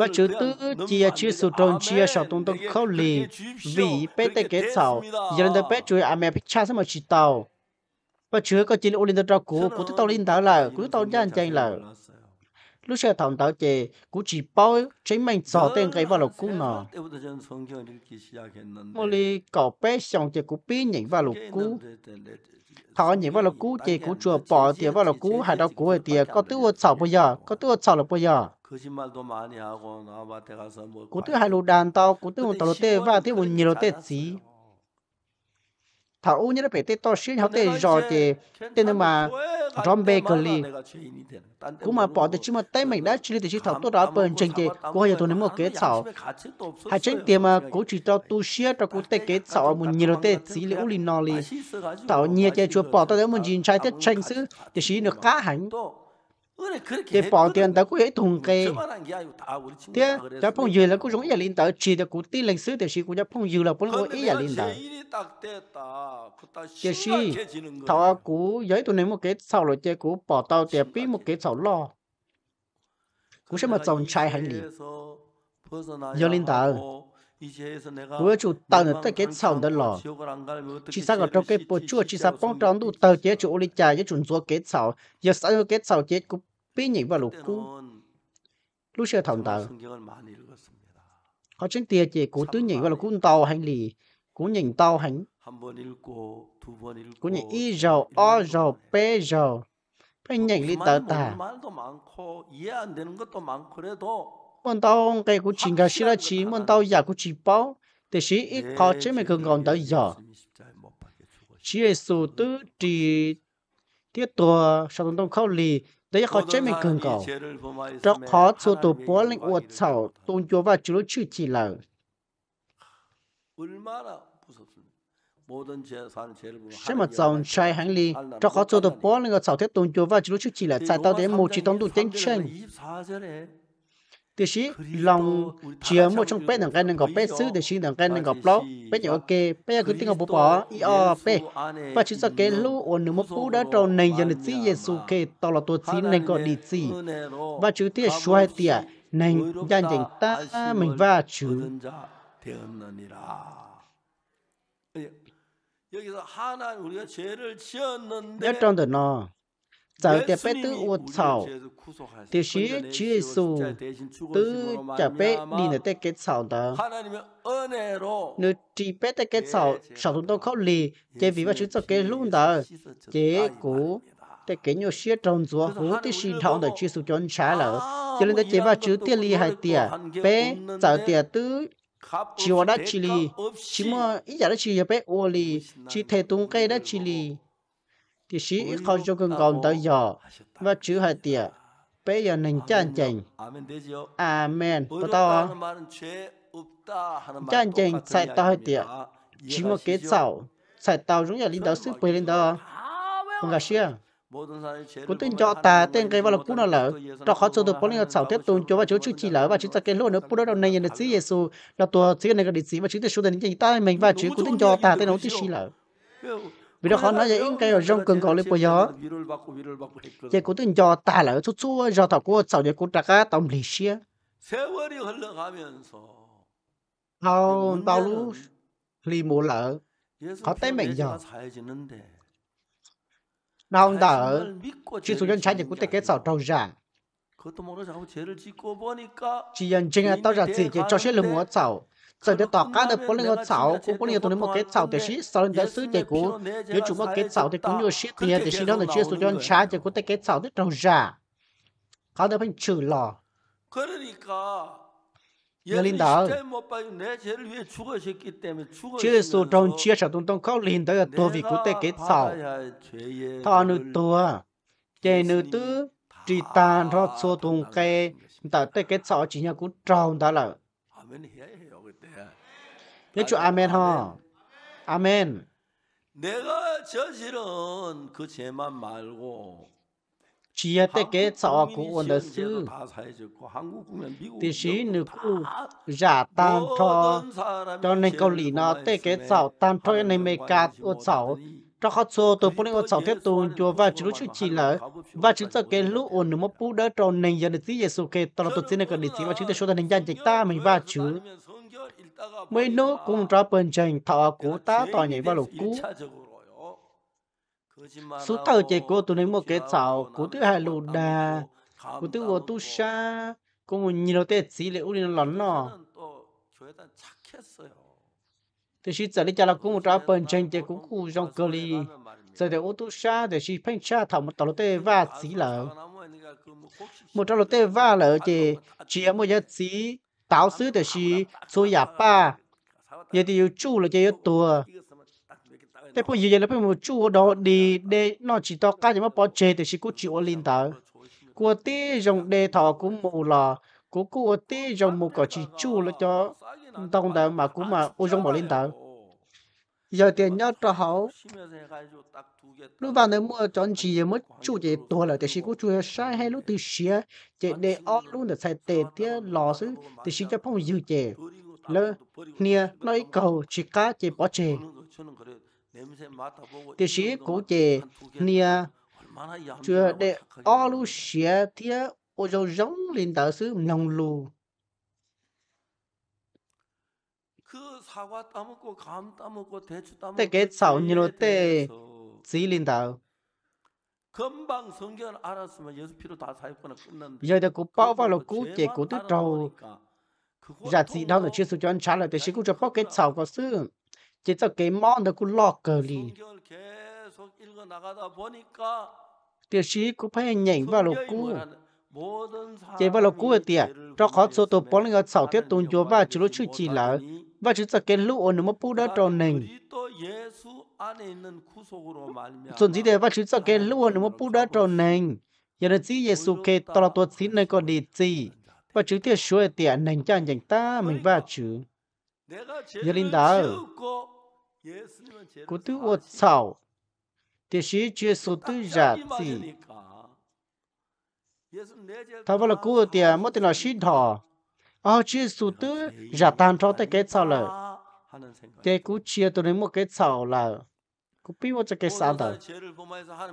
Vajtswv twb cia Tswv Yexus raug ntsia saum tus ntoo khaub lig vim peb tej kev txhaum. Yog li ntawd peb tsuas amees pes tsawg xwb mas tsis tau. Vajtswv, koj cia li ua li ntawd rau kuv, kuv twb tau li ntawd lawm, kuv twb tau ncaj ncees lawm. Lub sij hawm thaum ntawd ces kuv tsis paub tseeb meej txog tej nqe Vaj Lug Kub no. Muaj li kaum peb xyoos ces kuv pib nyeem Vaj Lug Kub. Thaum nyeem Vaj Lug Kub ces kuv tsuas pom tias Vaj Lug Kub hais rau kuv hais tias, koj twb ua txhaum puas yog? Koj twb ua txhaum lawm puas yog? Kuv twb hais lus dag ntau, kuv twb mus tom luag tej vaj thiab mus nyiag luag tej txiv. Thaum ub nyob rau pem tej toj siab hauv tej zos ces tej ntawd mas nrov npe kawg li. Kuv mas pom tias tsis muaj teeb meem dab tsi li, tiam sis thaum tuaj rau pawg ntseeg ces kuv ho yog tus neeg muaj kev txhaum. Hais tseeb tiag mas kuv tsis tau tu siab rau kuv tej kev txhaum uas mus nyiag luag tej txiv li ub li no li. Thaum nyiag ces tsuas pom tau tias muaj ntsis ntshai thiab tshee xwb, tiam sis nws qab heev. Ces pom tias ntawd kuj yog ib tug nqe, thiab cov phooj ywg lawv kuj zoo ib yam li ntawd, tsis tias kuv tib leeg xwb tiam sis kuv cov phooj ywg los puav leej ua ib yam li ntawd. Tiam sis thaum kuv yog ib tug neeg muaj kev txhaum lawm ces kuv pom tau tias peb muaj kev txhaum loj. Kuv siab mas txaus ntshai heev li. Yog li ntawd, kuv yuav tsum tawm ntawm tej kev txhaum ntawd los, tsis xav kom raug kev puas tsuaj, tsis xav poob rau ntuj tawg ces yuav tsum ua li cas yuav tsum ntxuav kev txhaum. Yog xav ntxuav kev txhaum ces kuv pib nyeem Vaj Lus Kub. Lub sij hawm thaum ntawd, qhov tseeb tiag ces kuv twb nyeem Vaj Lus Kub ntau heev li, kuv nyeem ntau heev. Kuv nyeem ib zaug, ob zaug, peb zaug, pheej nyeem li ntawd tag. Muaj ntau nqe kuv tsis nkag siab dab tsi, muaj ntau yam kuv tsis paub, tiam sis ib qho tseeb meej kawg nkaus ntawd yog Tswv Yexus twb ris thiab tuag saum tus ntoo khaub lig. Ntawd yog qhov tseeb meej kawg nkaus, rau qhov txhua tus puav leej ua txhaum tu ncua Vajtswv lub tshwj chim lawm. Siab mas txaus ntshai heev li, rau qhov txhua tus puav leej ua txhaum thiab tu ncua Vajtswv lub tshwj chim lawm, txhais tau tias mus tsis tau ntuj ceeb tsheej. Tiam sis Loos tsis yog muaj tshooj peb ntawm nqe nees nkaum peb xwb, tiam sis ntawm nqe nees nkaum plaub peb nyeem ua ke, peb yog kwv tij Hmoob puas pom? Ib ob peb. Vaj Tswv txoj kev hlub uas nws muab pub dawb rau neeg yog nws Txiv Yexus Khetos los tua txiv neeg kom dim txim. Vaj Tswv thiaj suav hais tias neeg ncaj ncees tab meeg Vajtswv. Nyob rau ntawm no, txawm tias peb twb ua txhaum, tiam sis Tswv Yexus twb cawm peb dim ntawm tej kev txhaum ntawd. Nws ris peb tej kev txhaum saum tus ntoo khaub lig, ces vim Vajtswv txoj kev hlub ntawd, ces kuv tej kev nyuaj siab raug ntxuav huv tib si dhau ntawm Tswv Yexus cov ntshav lawm. Yog li ntawd ces Vajtswv thiaj li hais tias peb txawm tias twb tsis ua dab tsi li, tsis muaj ib yam dab tsi yog peb ua li, tsis them tus nqe dab tsi li. Tiam sis ib qho zoo kawg nkaus ntawd yog Vajtswv hais tias peb yog neeg ncaj ncees. Amees, puas tau? Ncaj ncees txhais tau hais tias tsis muaj kev txhaum, txhais tau zoo yam li ntawd xwb, puas yog li ntawd? Puas nkag siab? Kuv twb nco tag tej nqe Vaj Lug Kub no lawm, rau qhov txhua tus puav leej ua txhaum thiab tu ncua Vajtswv lub tshwj chim lawm. Vaj Tswv txoj kev hlub nws pub dawb rau neeg yog nws Txiv Yexus los tua txiv neeg kom dim txim. Vaj Tswv thiaj suav tus neeg ncaj ncees tab meeg Vajtswv. Kuv twb nco tag tej no huv tib si lawm. Vim rau qhov no yog ib nqe uas zoo kawg nkaus li puas yog? Ces kuv twb nco tag lawm, txhua txhua zaus thaum kuv ua txhaum ces kuv rov qab tau nplig siab. Dhau ntau lub hli mus lawm, qhov teeb meem yog dhau ntawd, Tswv Yexus cov ntshav ces kuv tej kev txhaum raug zam. Tsis yog ntseeg tau zam txim ces tso siab lug mus ua txhaum. Txawm tias tom qab ntawd puav leej ua txhaum, kuv puav leej yog tus neeg muaj kev txhaum, tiam sis xaus li ntawd xwb ces kuv yuav tsum muaj kev txhaum thiab kuv nyuaj siab tiag, tiam sis dhau ntawm Tswv Yexus cov ntshav ces kuv tej kev txhaum twb raug zam. Qhov ntawd pheej tshwm los. Yog li ntawd, Tswv Yexus raug ntsia saum tus ntoo khaub lig ntawd yog tuag vim kuv tej kev txhaum. Thaum nws tuag, ces nws twb ris tag nrho txhua tus nqe ntawm tej kev txhaum tsim nyog kuv raug ntawd lawm. Yuav tsum amees ho. Amees. Tsis yog tej kev txhaum uas kuv ua ntawd xwb, tiam sis nws kuj zam tag nrho cov neeg Kaus Lim no tej kev txhaum, tag nrho cov neeg Amelikas ua txhaum, rau qhov txhua tus puav leej ua txhaum thiab tu ncua Vajtswv lub tshwj chim lawm. Vajtswv txoj kev hlub uas nws muab pub dawb rau neeg yog nws Txiv Yexus Khetos los tua txiv neeg kom dim txim. Vaj Tswv thiaj suav tus neeg ncaj ncees tab meeg Vajtswv. Muaj ib hnub kuv mus rau pawg ntseeg, thaum uas kuv tab tom nyeem Vaj Lug Kub, xub thawj ces kuv tus neeg muaj kev txhaum, kuv twb hais lus dag, kuv twb ua tub sab, kuv mus nyiag luag tej txiv li ub li no los noj. Tiam sis txawm li cas los kuv mus rau pawg ntseeg ces kuv kuj zoo kawg li. Txawm tias ua tub sab tiam sis pheej tshaj thaum mus tom luag tej vaj txiv lawm. Mus rau luag tej vaj lawm ces tsis yog muaj yawg txiv tauv xwb tiam sis txhua yam paj, yog tias yus tsuj lawm ces yuav tuag. Tej phooj ywg, yog li peb mus tsuj ua dog ua dig, de noj tsis tau qab ces muab pov tseg, tiam sis kuv tsis ua li ntawd. Kuv ua tib zoo de thaum kuv mus los, kuv kuj ua tib zoo mus kom tsis tsuj cov ntoo ntawd mas kuv mas ua zoo npaum li ntawd. Yog tias nyob rau hauv lub vaj ntawd muaj cov ntsis yog muab tsuj ces tuag lawm, tiam sis kuv tsuas yog saib lub twg siav ces de ob lub ntawm txhais tes thiab los xwb, tiam sis cov phooj ywg ces lawv hnia noj ib kaug tsis qab ces pov tseg. Tiam sis kuv ces hnia tsuas de ob lub siav thiab ua zoo zoo li ntawd xwb mloog lus. Tej kev txhaum nyiag luag tej txiv li ntawd. Yog tias kuv paub Vaj Lug Kub ces kuv twb raug zam txim dhau ntawm Tswv Yexus cov ntshav lawm, tiam sis kuj tsuas paub kev txhaum ko xwb, ces txoj kev mob ntawd kuj loj kawg li. Tiam sis kuv pheej nyeem Vaj Lug Kub, ces Vaj Lug Kub hais tias, rau qhov txhua tus puav leej yuav txhaum thiab tu ncua Vajtswv lub tshwj chim lawm. Vajtswv txoj kev hlub uas nws muab pub dawb rau neeg, txuas ntxiv tias Vajtswv txoj kev hlub uas nws muab pub dawb rau neeg, yog nws Txiv Yexus Khetos los tuav txhiv neeg kom dim txim, Vajtswv thiaj suav hais tias neeg ncaj ncees tab meeg Vajtswv. Yog li ntawd, kuv twb ua txhaum, tiam sis Tswv Yexus twb zam txim. Thaum Vaj Lug Kub tias muab tej no sib dhos, o, Tswv Yexus twb zam tag nrho tej kev txhaum lawm, ces kuv tsis yog tus neeg muaj kev txhaum lawm. Kuv pib muaj txoj kev xav ntawd,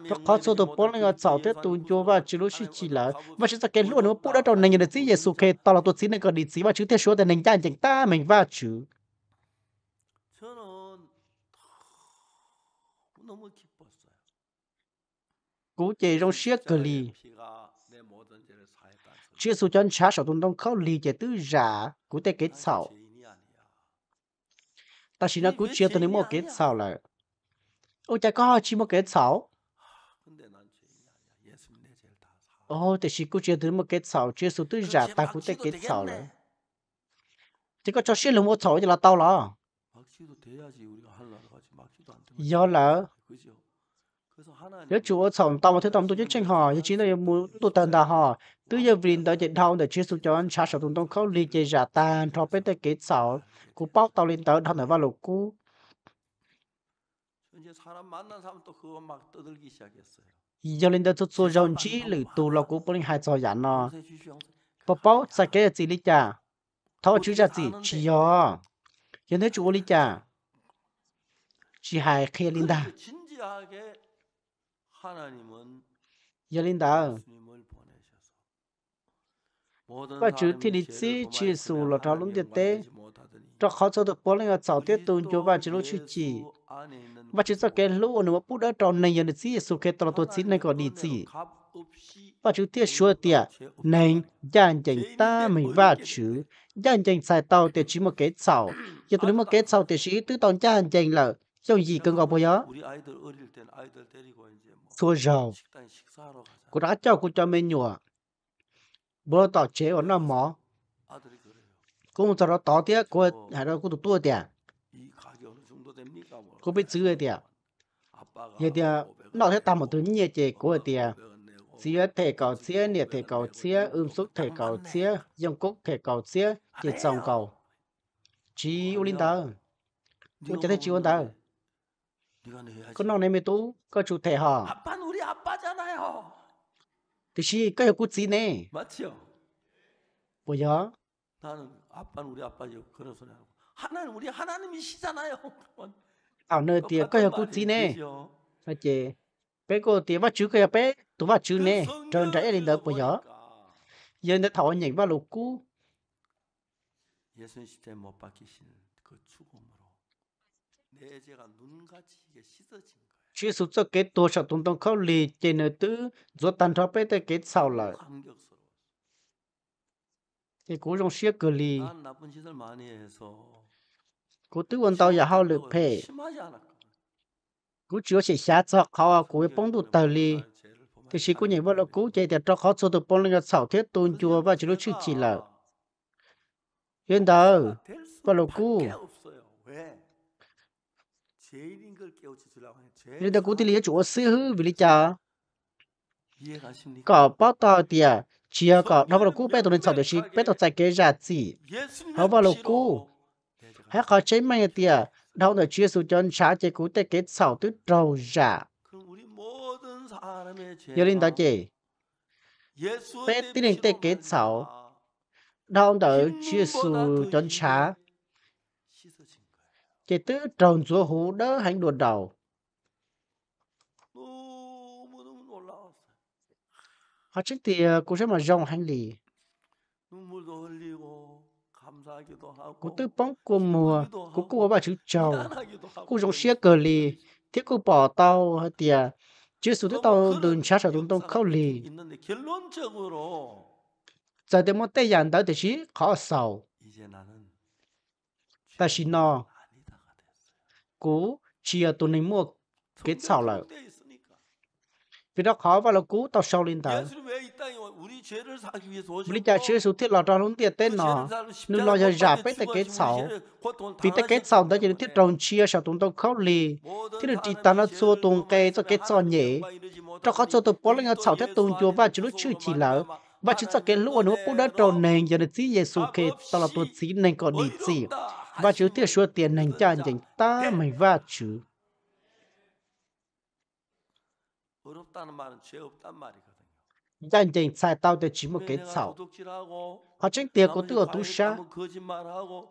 rau qhov txhua tus puav leej yuav txhaum thiab tu ncua Vajtswv lub tshwj chim lawm. Vajtswv txoj kev hlub nws muab pub dawb rau neeg, yog nws Txiv Yexus Khetos los tuav txhiv neeg kom dim txim, Vajtswv thiaj suav tias neeg ncaj ncees tab meeg Vajtswv. Kuv ces zoo siab kawg li. Tswv Yexus cov ntshav saum tus ntoo khaub lig ces twb zam kuv tej kev txhaum. Tam sim no kuv tsis yog tus neeg muaj kev txhaum lawm. Ua cas koj ho tsis muaj kev txhaum? Tiam sis kuv tsis yog tus neeg muaj kev txhaum, Tswv Yexus twb zam tag kuv tej kev txhaum lawm. Ces koj tso siab lug mus ua txhaum ces los tau los? Yog lawm. Yuav tsum ua txhaum ntau mas thiaj tau mus ntuj ceeb tsheej hos, yog tsis ntawd yuav mus ntuj tawg ntag hos. Twb yog vim li ntawd ces dhau ntawm Tswv Yexus cov ntshav saum tus ntoo khaub lig ces zam tag nrho peb tej kev txhaum. Kuv paub tau li ntawd dhau ntawm Vaj Lug Kub. Yog li ntawd txhua txhua zaug ntsib lwm tus los kuv puav leej hais txog yam no. Puas paub txais kev zam txim li cas? Thov Vajtswv zam txim tsis yog? Yog ntawd yuav tsum ua li cas? Tsis hais qhia li ntag. Yog li ntawd, Vajtswv thiaj li txib Tswv Yexus los rau lub ntiaj teb, rau qhov txhua tus puav leej yuav txhaum thiab tu ncua Vajtswv lub tshwj chim. Vajtswv txoj kev hlub uas nws muab pub dawb rau neeg, yog nws Txiv Yexus Khetos los tuav txhiv neeg kom dim txim. Vajtswv thiaj suav tias neeg ncaj ncees tab meeg Vajtswv. Ncaj ncees txhais tau tias tsis muaj kev txhaum. Yog tus neeg muaj kev txhaum tiam sis twb tau ncaj ncees lawm, yooj yim kawg nkaus puas yog? Txhua zaug kuv rov qab coj kuv cov me nyuam npua tom tsev uas noj mov, kuv mus txog rau tod thiab kuv hais rau kuv tus tub tias, kuv piv txwv tias, yog tias noj thiab tag mus tus nyiaj ces kuv hais tias, txiv yuav them kaum txhiab, niam them kaum txhiab, wb xub them kaum txhiab, yooj koob them kaum txhiab ces txaus nkaus. Tsis ua li ntawd. Ua cas thiaj tsis ua ntawd? Koj noj ne me tub, koj tsum them hos. Tiam sis koj yog kuv txiv ne, puas yog? Thaum nws tias koj yog kuv txiv ne, ces peb kuj tias Vajtswv koj yog peb tus Vajtswv ne, raws nraim ib li ntawd puas yog? Yog li ntawd thaum uas nyeem Vajluskub, Tswv Yexus txoj kev tuag saum tus ntoo khaub lig ces nws twb ntxuav tag nrho peb tej kev txhaum lawm. Ces kuv zoo siab kawg li. Kuv twb ua ntau yam hauj lwm phem. Kuv tsis ua xyem xyav txog qhov kuv yuav poob ntuj tawg li. Tiam sis kuv nyeem Vajluskub ces tias rau qhov txhua tus puav leej yuav txhaum thiab tu ncua Vajtswv lub tshwj chim lawm. Yog li ntawd, Vajluskub Vim li ntawd kuv thiaj li yuav tsum ua xib hwb. Vim li cas? Kom paub tau hais tias tsis yog kom dhau Vaj Lug Kub peb tus neeg txhaum, tiam sis peb tau txais kev zam txim hauv Vaj Lug Kub. Hais qhov tseeb meej hais tias dhau ntawm Tswv Yexus cov ntshav ces kuv tej kev txhaum twb raug zam. Yog li ntawd ces peb tib neeg tej kev txhaum dhau ntawm Tswv Yexus cov ntshav ces twb raug ntxuav huv dawb heev dua daus. Qhov tseeb tiag kuv siab mas zoo heev li. Kuv twb poob kua muag, kuv kuj ua Vajtswv tsaug, kuj zoo siab kawg li, thiab kuj pom tau hais tias Tswv Yexus twb tau ntws ntshav saum tus ntoo khaub lig. Txawm tias muaj tej yam ntawd tiam sis qhov xaus, tam sim no kuv tsis yog tus neeg muaj kev txhaum lawm, vim rau qhov Vaj Lug Kub tau sau li ntawd. Vim li cas Tswv Yexus thiaj los rau lub ntiaj teb no? Nws los yog zam peb tej kev txhaum. Vim tej kev txhaum ntawd ces nws thiaj raug ntsia saum tus ntoo khaub lig, thiab nws ris tag nrho txhua tus nqe txoj kev txom nyem. Rau qhov txhua tus puav leej txhaum thiab tu ncua Vajtswv lub tshwj chim lawm, Vajtswv txoj kev hlub uas nws muab pub dawb rau neeg yog nws Txiv Yexus Khetos los tua txiv neeg kom dim txim, Vajtswv thiaj suav tias neeg ncaj ncees tab meeg Vajtswv. Ncaj ncees txhais tau tias tsis muaj kev txhaum. Qhov tseeb tiag kuv twb ua tub sab,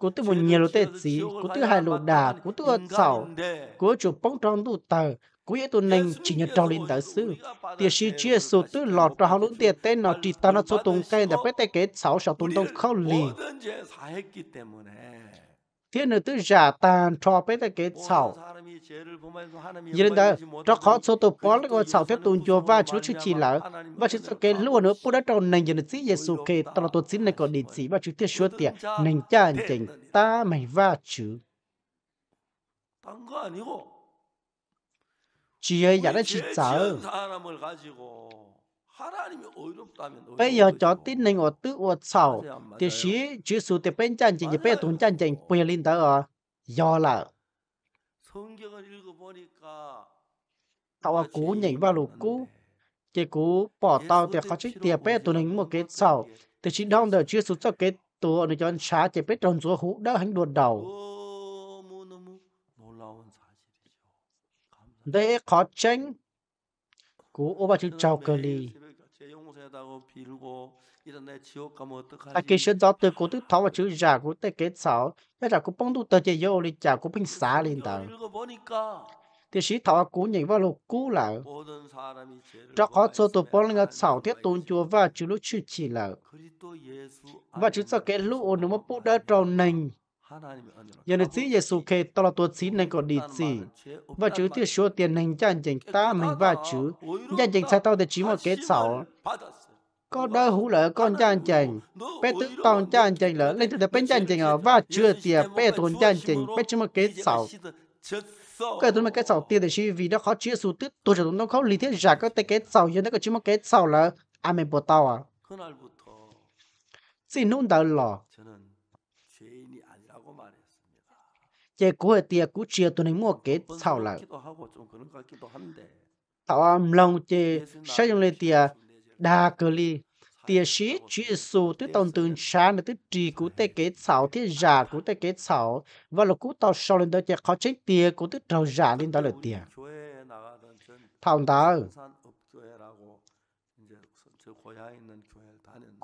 kuv twb mus nyiag luag tej txiv, kuv twb hais lus dag, kuv twb ua txhaum, kuv yuav tsum poob rau ntuj tawg, kuv yog ib tug neeg tsim nyog raug li ntawd xwb. Tiam sis Tswv Yexus twb los rau hauv lub ntiaj teb no ris tag nrho txhua tus nqe ntawm peb tej kev txhaum saum tus ntoo khaub lig, thiab nws twb zam tag nrho peb tej kev txhaum. Yog li ntawd, rau qhov txhua tus puav leej ua txhaum thiab tu ncua Vajtswv lub tshwj chim lawm, Vajtswv txoj kev hlub uas nws muab pub dawb rau neeg yog nws Txiv Yexus Khetos los tua txiv neeg kom dim txim, Vajtswv thiaj suav tias neeg ncaj ncees tab meeg Vajtswv. Tsis yog yam dab tsi txawv. Peb yog cov tib neeg uas twb ua txhaum, tiam sis Tswv Yexus tias peb ncaj ncees ces peb yog tus ncaj ncees, puas yog li ntawd os? Yog lawm. Thaum uas kuv nyeem Vajluskub, ces kuv pom tau tias qhov tseeb tiag peb yog tus neeg muaj kev txhaum, tiam sis dhau ntawm Tswv Yexus txoj kev tuag nws cov ntshav ces peb raug ntxuav huv dawb heev dua daus. Ntawd yog ib qhov tseeb, kuv ua Vajtswv tsaug kawg li. Tag kis sawv ntxov twg kuv twb thov Vajtswv zam kuv tej kev txhaum, nyob tsam kuv poob ntuj tawg ces yuav ua li cas kuv pheej xav li ntawd. Tiam sis thaum uas kuv nyeem Vajluskub lawm, rau qhov txhua tus puav leej ua txhaum thiab tu ncua Vajtswv lub tshwj chim lawm, Vajtswv txoj kev hlub uas nws muab pub dawb rau neeg yog nws Txiv Yexus Khetos los tua txiv neeg kom dim txim, Vajtswv thiaj suav tias neeg ncaj ncees tab meeg Vajtswv. Ncaj ncees txhais tau tias tsis muaj kev txhaum. Koj dawb huv lawm koj ncaj ncees. Peb twb tau ncaj ncees lawm. Leej twg tias peb ncaj ncees os? Vajtswv tias peb tus ncaj ncees, peb tsis muaj kev txhaum. Koj yog tus muaj kev txhaum tiag, tiam sis vim rau qhov Tswv Yexus twb tuag saum tus ntoo khaub lig thiab zam koj tej kev txhaum, yog ntawd koj tsis muaj kev txhaum lawm. Amees, puas tau? Txij hnub ntawd los, ces kuv hais tias kuv tsis yog tus neeg muaj kev txhaum lawm. Thaum mloog ces saib zoo li tias dag kawg li, tiam sis Tswv Yexus twb tau ntws ntshav, nws twb ris kuv tej kev txhaum thiab zam kuv tej kev txhaum. Vajluskub tau sau li ntawd ces qhov tseeb tiag kuv twb raug zam li ntawd lawm tiag. Thaum ntawd,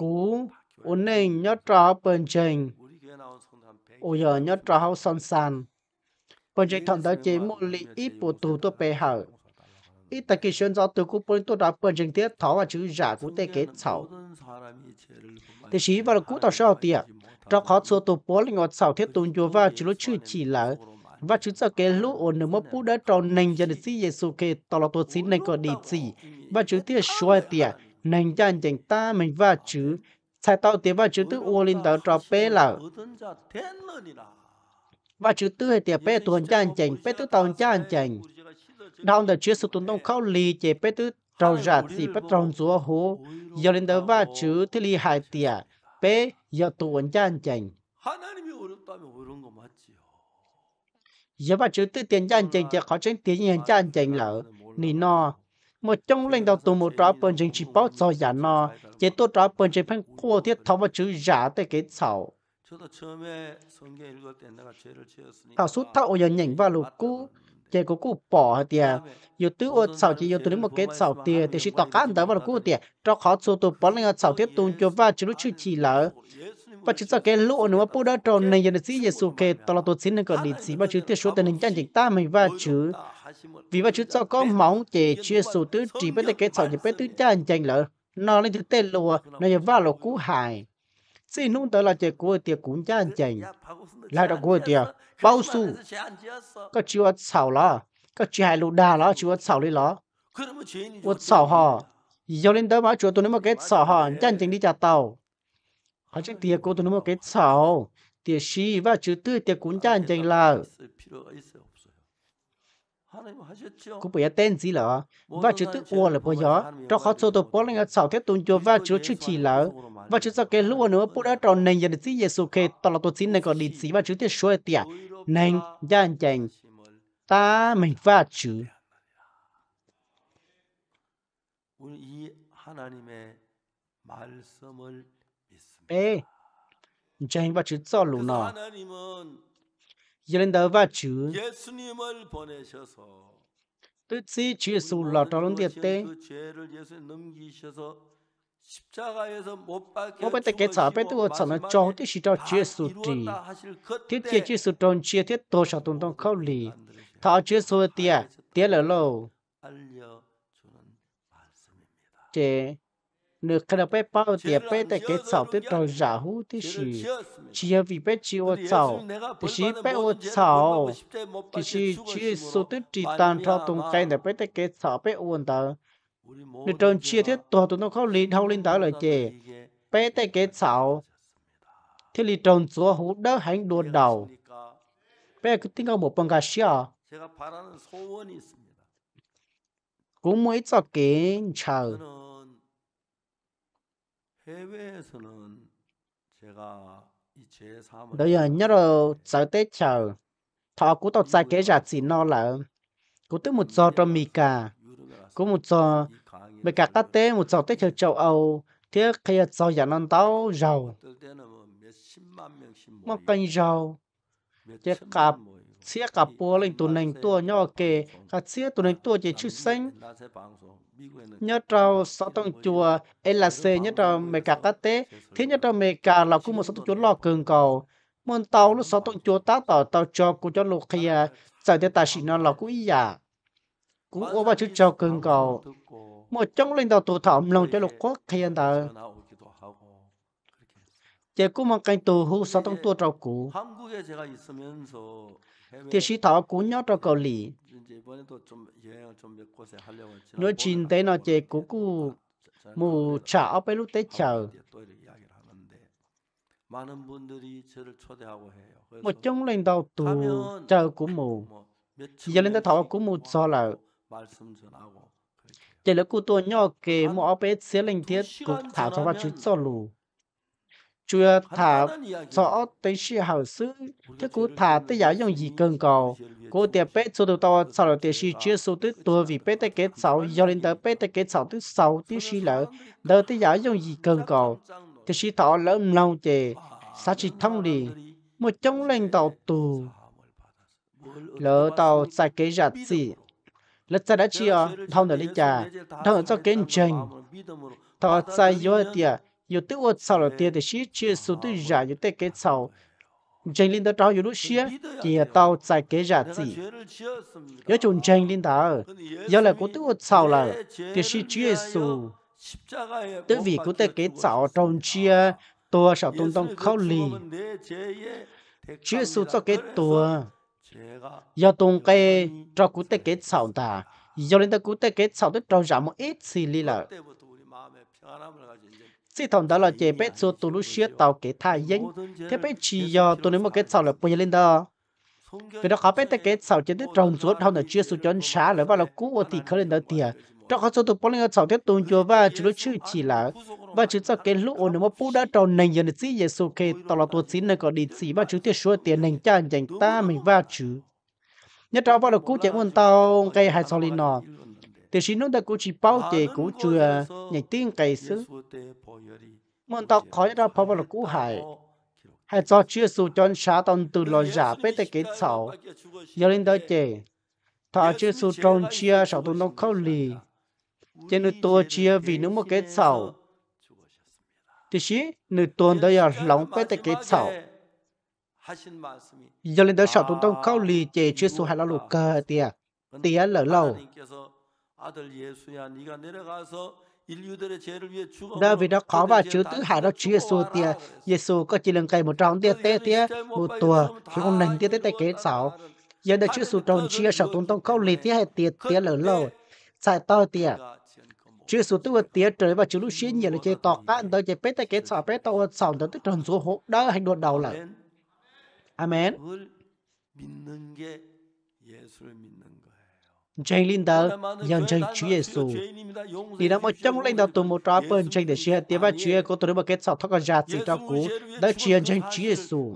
kuv ua neej nyob rau hauv pawg ntseeg uas yog nyob rau hauv Xoo Xas. Pawg ntseeg thaum ntawd ces muaj li ib puas tus tuaj pe hawm. Ib tag kis sawv ntxov twg kuv puav leej tuaj rau pawg ntseeg thiab thov Vajtswv zam kuv tej kev txhaum. Tiam sis Vajluskub tau sau tias, rau qhov txhua tus puav leej ua txhaum thiab tu ncua Vajtswv lub tshwj chim lawm, Vajtswv txoj kev hlub uas nws muab pub dawb rau neeg yog nws Txiv Yexus Khetos los tua txiv neeg kom dim txim, Vajtswv thiaj suav hais tias neeg ncaj ncees tab meeg Vajtswv. Txhais tau tias Vajtswv twb ua li ntawd rau peb lawm. Vajtswv twb hais tias peb tus ncaj ncees, peb twb tau ncaj ncees. Dhau ntawm Tswv Yexus tus ntoo khaub lig ces peb twb raug zam txim, peb raug ntxuav huv. Yog li ntawd Vajtswv thiaj li hais tias peb yog tus uas ncaj ncees. Yog Vajtswv twb tias ncaj ncees ces qhov tseeb tiag yeej yog ncaj ncees lawm. Nim no muaj coob leej ntau tus mus rau pawg ntseeg tsis paub txog yam no, ces tuaj rau pawg ntseeg pheej quaj thiab thov Vajtswv zam tej kev txhaum. Thaum xub thawj uas yog nyeem Vajluskub, ces kuv kuj pom hais tias yus twb ua txhaum ces yus tus neeg muaj kev txhaum tiag. Tiam sis tom qab ntawd Vajluskub tias, rau qhov txhua tus puav leej ua txhaum thiab tu ncua Vajtswv lub tshwj chim lawm, Vajtswv txoj kev hlub uas nws muab pub dawb rau neeg yog nws Txiv Yexus Khetos los tuag txhiv neeg kom dim txim, Vajtswv thiaj suav tias neeg ncaj ncees tab meeg Vajtswv. Vim Vajtswv txoj koob hmoov ces Tswv Yexus twb ris peb tej kev txhaum ces peb twb ncaj ncees lawm. No leej twg tej lus? No yog Vajluskub hais. Txij hnub ntawd los ces kuv hais tias kuv ncaj ncees. Lawv hais rau kuv hais tias, Paub Xus, koj tsis ua txhaum los? Koj tsis hais lus dag los? Tsis ua txhaum li los? Ua txhaum hos. Yog li ntawd mas yuav tsum ua tus neeg muaj kev txhaum hos, ncaj ncees li cas tau? Qhov tseeb tiag kuv tus neeg muaj kev txhaum, tiam sis Vajtswv twb tias kuv ncaj ncees lawm. Kuv puas yuav teb ntxiv lawm? Vajtswv twb ua lawm puas yog? Rau qhov txhua tus puav leej ua txhaum thiab tu ncua Vajtswv lub tshwj chim lawm, Vajtswv txoj kev hlub uas nws muab pub dawb rau neeg yog nws Txiv Yexus Khetos los tuag txhiv neeg kom dim txim, Vajtswv thiaj suav tias neeg ncaj ncees tab meeg Vajtswv. Peb ntseeg Vajtswv txoj lus no. Yog li ntawd Vajtswv twb txib Tswv Yexus los rau lub ntiaj teb, muab peb tej kev txhaum peb twb ua txhaum ntawd tso huv tib si rau Tswv Yexus ris, thiab cia Tswv Yexus raug ntsia thiab tuag saum tus ntoo khaub lig. Thaum Tswv Yexus hais tias tiav lawm lauj, ces nws qhia rau peb paub tias peb tej kev txhaum twb raug zam huv tib si. Tsis yog vim peb tsis ua txhaum, tiam sis peb ua txhaum, tiam sis Tswv Yexus twb ris tag nrho tus nqe ntawm peb tej kev txhaum peb ua ntawd. Nws raug ntsia thiab tuag tus ntoo khaub lig dhau li ntawd lawm ces peb tej kev txhaum thiaj li raug ntxuav huv dawb heev dua daus. Peb kwv tij nkauj muam puas nkag siab os? Kuv muaj ib txoj kev ntshaw. Ntawd yog nyob rau txawv teb chaws. Thaum kuv tau txais kev zam txim no lawm, kuv twb mus txog rau Mes Kas. Kuv mus txog Mes Kas qab teb, mus txog teb chaws Tsau Au, thiab qhia txog yam no ntau zaus. Muaj qee zaug ces qas txhiab qas pua leej tus neeg tuaj nyob ua ke, qas txhiab tus neeg tuaj ces tshwj xeeb nyob rau xov tooj cua Elaxes nyob rau Mes Kas qab teb, thiab nyob rau Mes Kas los kuj muaj xov tooj cua loj kawg nkaus. Muaj ntau lub xov tooj cua tab tom tau tso kuv cov lus qhia, txawm tias tam sim no los kuj ib yam. Kuv ua Vajtswv tsaug kawg nkaus. Muaj coob leej ntau tus thaum mloog cov lus qhuab qhia ntawd, ces kuj muaj qee tus hu xov tooj tuaj rau kuv. Tiam sis thaum kuv nyob rau Kaus Lim, nyob tsis ntev no ces kuv kuj mus tsham ob peb lub teb chaws. Muaj coob leej ntau tus caw kuv mus. Yog li ntawd thaum kuv mus txog lawm, ces lawv kuj tuaj nyob ua ke muaj ob peb txhiab leej thiab kuv tham txog Vajtswv txoj lus. Tsuas yog tham txog ob teev sij hawm xwb thiab kuv tham tej yam yooj yim kawg nkaus. Kuv tias peb txhua tus tau ua txhaum lawm tiam sis Tswv Yexus twb tuag vim peb tej kev txhaum, yog li ntawd peb tej kev txhaum twb xaus tib si lawm. Ntawd tej yam yooj yim kawg nkaus, tiam sis thaum lawv mloog ces xav tsis thoob li. Muaj coob leej ntau tus lawv tau txais kev zam txim. Lawv txais dab tsi os? Dhau ntawm li cas? Dhau ntawm txoj kev ntseeg. Thaum txais yuav hais tias yus twb ua txhaum lawm tiag tiam sis Tswv Yexus twb zam yus tej kev txhaum. Ntseeg li ntawd rau hauv yus lub siab ces yog tau txais kev zam txim. Yuav tsum ntseeg li ntawd. Yog lawm kuv twb ua txhaum lawm, tiam sis Tswv Yexus twb vim kuv tej kev txhaum raug ntsia tuag saum tus ntoo khaub lig. Tswv Yexus txoj kev tuag yog tus nqe rau kuv tej kev txhaum ntag. Yog li ntawd kuv tej kev txhaum twb raug zam mus ib txhis li lawm. Txij thaum ntawd los ces peb txhua tus lub siab tau kev thaj yeeb, thiab peb tsis yog tus neeg muaj kev txhaum lawm. Puas yog li ntawd? Vim rau qhov peb tej kev txhaum ces twb raug ntxuav dhau ntawm Tswv Yexus cov ntshav lawm. Vaj Lug Kub ua tim khawv li ntawd tias, rau qhov txhua tus puav leej ua txhaum thiab tu ncua Vajtswv lub tshwj chim lawm, Vajtswv txoj kev hlub uas nws muab pub dawb rau neeg yog nws Txiv Yexus Khetos los tuag txhiv neeg kom dim txim, Vajtswv thiaj suav tias neeg ncaj ncees tab meeg Vajtswv. Nyob rau Vaj Lug Kub ces muaj ntau nqe hais txog li no, tiam sis hnub ntawd kuv tsis paub ces kuv tsuas nyeem tib nqe xwb. Muaj ntau qhov nyob rau phau Vaj Lug Kub hais, hais txog Tswv Yexus cov ntshav tau ntws los zam peb tej kev txhaum. Yog li ntawd ces, thaum Tswv Yexus raug ntsia saum tus ntoo khaub lig, ces nws tuag tsis yog vim nws muaj kev txhaum, tiam sis nws tuag ntawd yog hloov peb tej kev txhaum. Yog li ntawd saum tus ntoo khaub lig ces Tswv Yexus hais lo lus kawg hais tias, tiav lawm lauj. Ntawd vim rau qhov Vajtswv twb hais rau Tswv Yexus tias, Yexus, koj cia li nqes mus rau hauv ntiaj teb thiab mus tuag hloov neeg ntiaj teb tej kev txhaum. Yog ntawd Tswv Yexus raug ntsia saum tus ntoo khaub lig thiab hais tias, tiav lawm lauj, txhais tau tias Tswv Yexus twb ua tiav raws li Vajtswv lub siab nyiam lawm, ces tom qab ntawd ces peb tej kev txhaum peb tau ua txhaum ntawd twb raug ntxuav huv dawb heev dua daus lawm. Amees. Ntseeg li ntawd yog ntseeg Tswv Yexus. Nim no muaj coob leej ntau tus mus rau pawg ntseeg tiam sis hais tias, Vajtswv, kuv tus neeg muaj kev txhaum, thov koj zam txim rau kuv. Ntawd tsis yog ntseeg Tswv Yexus.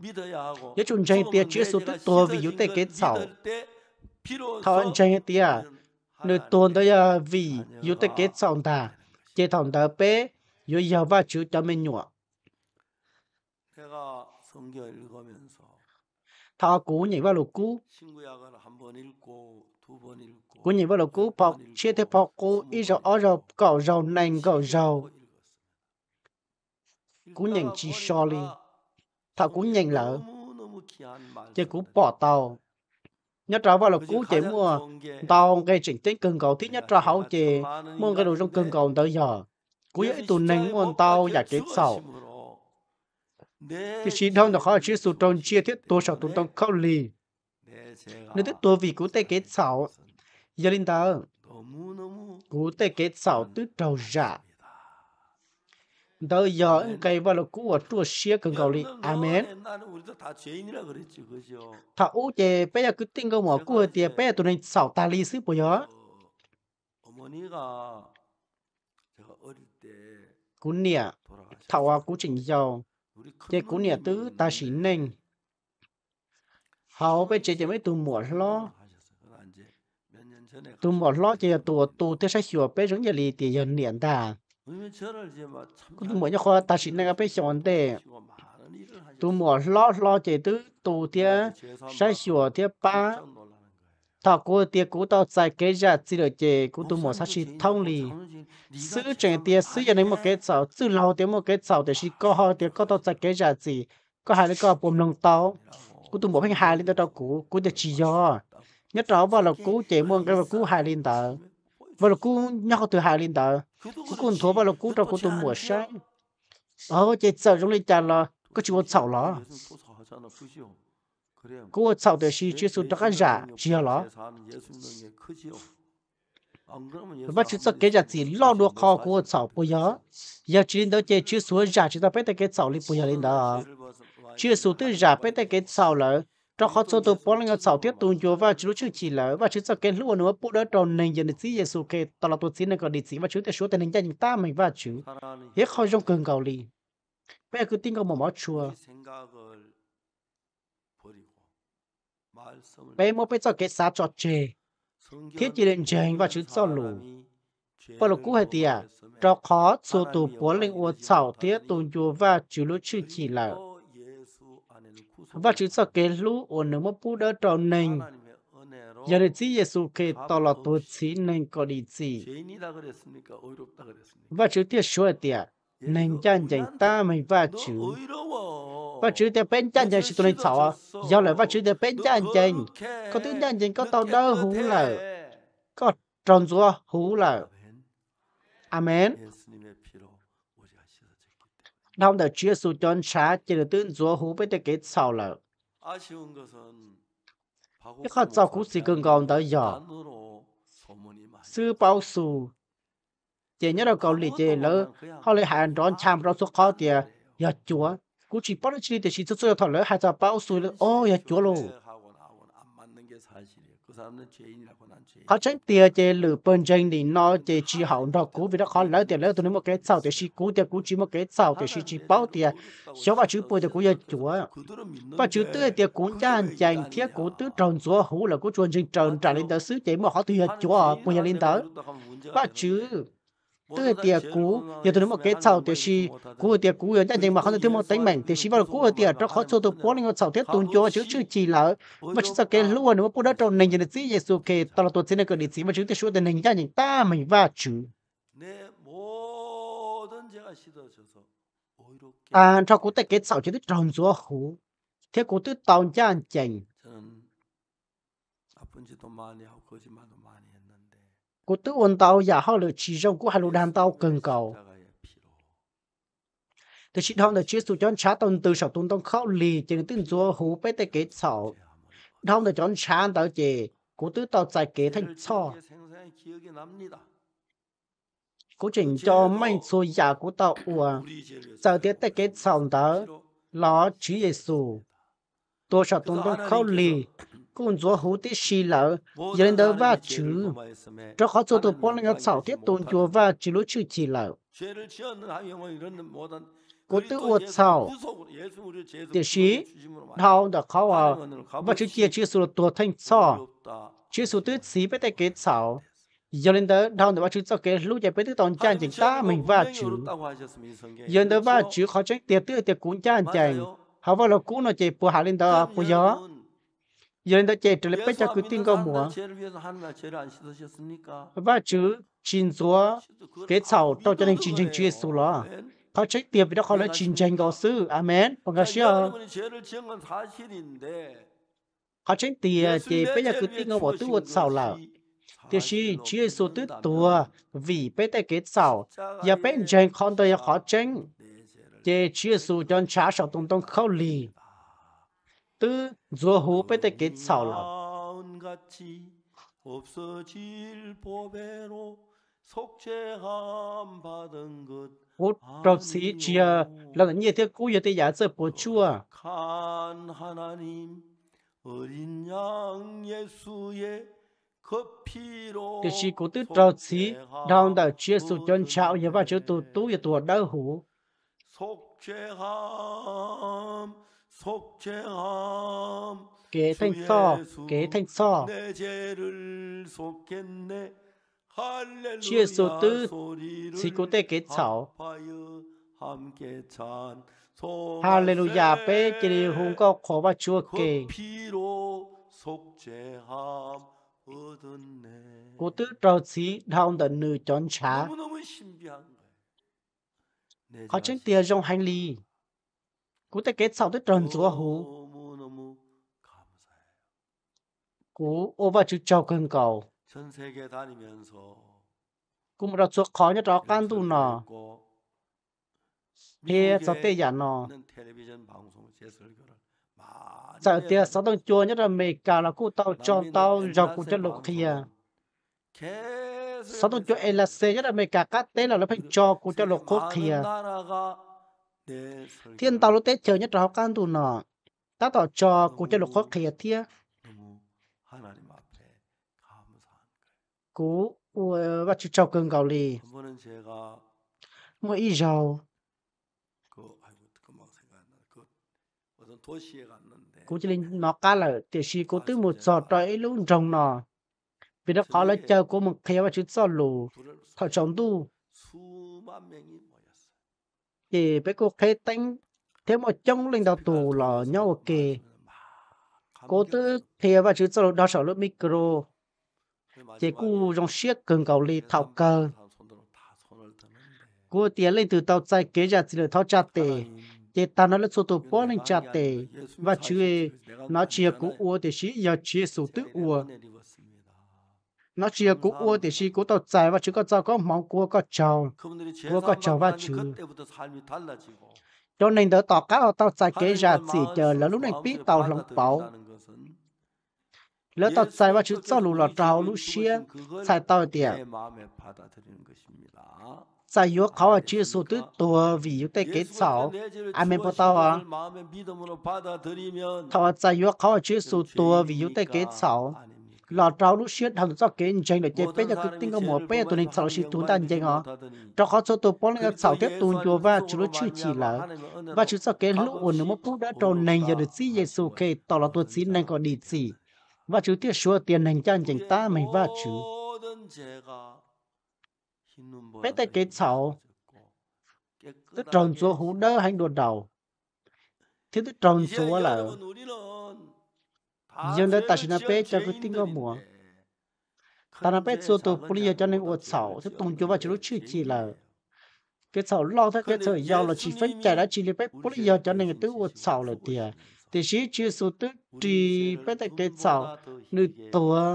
Yuav tsum ntseeg tias Tswv Yexus twb tuag vim yus tej kev txhaum. Thaum ntseeg hais tias nws tuag ntawd yog vim yus tej kev txhaum ntag, ces thaum ntawd peb yuav yog Vajtswv cov me nyuam. Thaum kuv nyeem Vaj Lug Kub, kuv nyeem Vaj Lug Kub phau tshiab thiab phau qub ib zaug ob zaug kaum zaug nees nkaum zaug, kuv nyeem tsis so li. Thaum kuv nyeem lawm, ces kuv pom tau nyob rau Vaj Lug Kub ces muaj ntau nqe tseem ceeb kawg nkaus thiab nyob rau hauv ces muaj nqe lus zoo kawg nkaus, ntawd yog, kuv yog ib tug neeg muaj ntau yam kev txhaum, tiam sis dhau ntawm qhov Tswv Yexus raug ntsia thiab tuag saum tus ntoo khaub lig, nws twb tuag vim kuv tej kev txhaum. Yog li ntawd, kuv tej kev txhaum twb raug zam. Ntawd yog ib nqe Vaj Lug Kub uas ruaj siab kawg nkaus li. Amees. Thaum ub ces peb yog kwv tij nkauj muam kuj hais tias peb yog tus neeg txhaum tag li xwb puas yog? Kuv niam, thaum uas kuv tseem yau, ces kuv niam twb tag sim neej. Hauv peb tsev ces muaj ib tug muam hlob. Tus muam hlob ces yog tus uas tu thiab saib xyuas peb zoo ib yam li tias yog niam ntag. Kuv tus muam nyuam qhuav tag sim neej ob peb xyoos ua ntej. Tus muam hlob hlo ces twb tu thiab saib xyuas thiab pab. Thaum kuv tias kuv tau txais kev zam txim lawm ces kuv tus muam xav tsis thoob li. Xwb tseem tias xwb yog neeg muaj kev txhaum, txwj laug tias muaj kev txhaum, tiam sis koj ho tias koj tau txais kev zam txim, koj hais li koj puas mloog tau? Kuv tus muam pheej hais li ntawd rau kuv, kuv tias tsis yog. Nyob rau Vaj Lug Kub ces muaj nqe Vaj Lug Kub hais li ntawd. Vaj Lug Kub nyob qhov twg hais li ntawd, kuv kuj nthuav Vaj Lug Kub rau kuv tus muam saib. Ces txawm zoo li cas los koj tsis ua txhaum los? Kuv ua txhaum tiam sis Tswv Yexus rov qab zam, tsis yog los? Vajtswv txoj kev zam txim loj dua qhov kuv ua txhaum puas yog? Yog tsis li ntawd ces Tswv Yexus zam tsis tau peb tej kev txhaum li puas yog li ntawd? Tswv Yexus twb zam peb tej kev txhaum lawm, rau qhov txhua tus puav leej ua txhaum thiab tus ncua Vajtswv lub hwj chim lawm. Vajtswv txoj kev hlub uas nws muab pub dawb rau neeg yog nws Txiv Yexus Khetos los tuav txhiv neeg kom dim txim. Vajtswv thiaj suav tej neeg ncaj ncees tab meeg Vajtswv. Ib qho zoo kawg nkaus li. Peb yog kwv tij nkauj muam mov tshua, peb muab peb txoj kev xav tso tseg thiab cia li ntseeg Vajtswv txoj lus. Vaj Lug Kub hais tias, rau qhov txhua tus puav leej ua txhaum thiab tu ncua Vajtswv lub hwj chim lawm. Vajtswv txoj kev hlub uas nws muab pub dawb rau neeg yog nws Txiv Yexus Khetos los tuav txhiv neeg kom dim txim. Vajtswv thiaj suav hais tias, neeg ncaj ncees tab meeg Vajtswv. Vajtswv tias peb ncaj ncees tsis tus neeg txhaum. Yog lawm, Vajtswv tias peb ncaj ncees. Koj twb ncaj ncees, koj tau dawb huv lawm, koj raug ntxuav huv lawm. Amees. Dhau ntawm Tswv Yexus cov ntshav ces nws twb ntxuav huv peb tej kev txhaum lawm. Ib qho txaus khuv xim kawg nkaus ntawd yog xwb Paub Xu. Ces nyob rau Kaus Lim ces lawv ho li hais nrov ncha rau txhua qhov tias yog cuav. Kuv tsis paub dab tsi li, tiam sis txhua txhua thaum lawv hais txog Paub Xu, o, yog cuav lauj. Qhov tseeb tiag ces lwm pawg ntseeg nim no ces tsis haum nrog kuv, vim rau qhov lawv tias lawv tus neeg muaj kev txhaum, tiam sis kuv tias kuv tsis muaj kev txhaum, tiam sis tsis paub tias xyov Vajtswv puas tias kuv yog cuav. Vajtswv twb hais tias kuv ncaj ncees thiab kuv twb raug ntxuav huv lawm, kuv tsuas ntseeg raws nraim li ntawd xwb, ces muaj qhov twg yog cuav? Puas yog li ntawd? Vajtswv twb hais tias kuv yog tus neeg muaj kev txhaum, tiam sis kuv hais tias kuv yog ncaj ncees mas qhov ntawd thiaj muaj teeb meem. Tiam sis Vajluskub hais tias rau qhov txhua tus puav leej yuav txhaum thiab tus ncua Vajtswv lub tshwj chim lawm. Vajtswv txoj kev hlub nws muab pub dawb rau neeg yog nws Txiv Yexus Khetos los tuav txiv neej kom dim txiv. Vajtswv thiaj suav tias neeg ncaj ncees tab meeg Vajtswv. Tag nrho kuv tej kev txhaum ces twb raug ntxuav huv, thiab kuv twb tau ncaj ncees. Kuv twb ua ntau yam hauj lwm tsis zoo, kuv hais lus dag ntau kawg nkaus. Tiam sis dhau ntawm Tswv Yexus cov ntshav tau ntws saum tus ntoo khaub lig ces nws twb ntxuav huv peb tej kev txhaum. Dhau ntawm cov ntshav ntawd ces kuv twb tau txais kev theej txhoj. Kuv tseem nco meej txhua yam kuv tau ua, txawm tias tej kev txhaum ntawd los Tswv Yexus tuag saum tus ntoo khaub lig kuj ntxuav huv tib si lawm. Yog li ntawd Vajtswv, rau qhov txhua tus puav leej yuav txhaum thiab tus ncua Vajtswv lub tshwj chim lawm. Kuv twb ua txhaum, tiam sis dhau ntawm qhov uas Vajtswv cia Tswv Yexus los tuag theej txhoj, Tswv Yexus twb txhiv peb tej kev txhaum. Yog li ntawd dhau ntawm Vajtswv txoj kev hlub ces peb twb tau ncaj ncees tab meeg Vajtswv. Yog li ntawd Vajtswv qhov tseeb tiag twb hais tias kuv ncaj ncees, hauv Vajluskub no ces puas hais li ntawd puas yog? Yog li ntawd ces raws li peb cov kwv tij nkauj muam, Vajtswv tsis ntxuav kev txhaum rau cov neeg tsis ntseeg Tswv Yexus los? Qhov tseeb tiag vim rau qhov lawv tsis ntseeg nkaus xwb. Amees, puas nkag siab? Qhov tseeb tiag ces peb cov kwv tij nkauj muam twb ua txhaum lawm, tiam sis Tswv Yexus twb tuag vim peb tej kev txhaum. Yog peb ntseeg qhov ntawd yog qhov tseeb, ces Tswv Yexus cov ntshav saum tus ntoo khaub lig twb ntxuav huv peb tej kev txhaum lawm. Kuv raug txhiv tsis yog los ntawm nyiaj thiab kub, yog tej yam txawj puas tsuaj. Tiam sis kuv twb raug txhiv dhau ntawm Tswv Yexus cov ntshav uas yog Vajtswv tus Tub, yog tus uas dawb huv. Kev theej txhoj, kev theej txhoj. Tswv Yexus twb txhiv kuv tej kev txhaum. Haleluyas, peb cia li hu nkauj qhuas Vajtswv ua ke. Kuv twb raug txhiv dhau ntawm nws cov ntshav. Qhov tseeb tiag zoo heev li, kuv tej kev txhaum twb raug ntxuav huv. Kuv ua Vajtswv tsaug kawg nkaus. Kuv mus rau txhua qhov nyob rau hauv qab ntuj no, qhia txog tej yam no. Txawm tias xov tooj cua nyob rau Amelikas los kuj tau tso ntau zaug kuv cov lus qhia. Xov tooj cua Elaxes nyob rau Amelikas qab teb los lawv pheej tso kuv cov lus qhuab qhia, thiab ntau lub teb chaws nyob rau hauv qab ntuj no tab tom tso kuv cov lus qhuab qhia thiab. Kuv ua Vajtswv tsaug kawg nkaus li. Muaj ib zaug, kuv cia li nov qab lawm, tiam sis kuv twb mus txog rau ib lub nroog no, vim rau qhov lawv caw kuv mus qhia Vajtswv txoj lus thaum tsaus ntuj. Ces peb kuj qheb teeb thiab muaj coob leej ntau tus los nyob ua ke. Kuv twb qhia Vajtswv txoj lus dhau saum lub micro, ces kuj zoo siab kawg nkaus li thaum kawg. Kuv tias leej twg tau txais kev zam txim lawm thov tsa tes, ces tag nrho lawv txhua tus puav leej tsa tes. Vajtswv, nov tsis yog kuv ua tiam sis yog Tswv Yexus twb ua. Nov tsis yog kuv ua tiam sis kuv tau txais Vajtswv koj txoj koob hmoov, kuv ua koj tsaug. Kuv ua koj tsaug Vajtswv. Cov neeg ntawd tom qab uas tau txais kev zam txim ces lawv lub neej pib tau hloov pauv. Lawv tau txais Vajtswv txoj lus los rau hauv lub siab, txhais tau tias txais yuav qhov uas Tswv Yexus twb tuag vim yus tej kev txhaum. Amees puas tau? Thaum uas txais yuav qhov uas Tswv Yexus tuag vim yus tej kev txhaum, los rau lub siab dhau ntawm txoj kev ntseeg lawm ces peb cov kwv tij nkauj muam, peb yog tus neeg txhaum los sis tus ntxhais ntseeg os, rau qhov txhua tus puav leej yuav txhaum thiab tu ncua Vajtswv lub tshwj chim lawm. Vajtswv txoj kev hlub uas nws muab pub dawb rau neeg yog nws txib Yexus Khetos los tuag txhiv neeg kom dim txim, Vajtswv thiaj suav tias neeg ncaj ncees tab meeg Vajtswv. Peb tej kev txhaum twb raug ntxuav huv dawb heev dua nraud, thiab twb raug ntxuav lawm. Yog li ntawd tam sim no peb cov kwv tij nkauj muam, tam no peb txhua tus puav leej yog cov neeg ua txhaum thiab tu ncua Vajtswv lub tshwj chim lawm. Kev txhaum loj thiab kev txhaum yau los tsis feeb cai dab tsi li, peb puav leej yog cov neeg twb ua txhaum lawm tiag. Tiam sis Tswv Yexus twb ris peb tej kev txhaum, nws tuag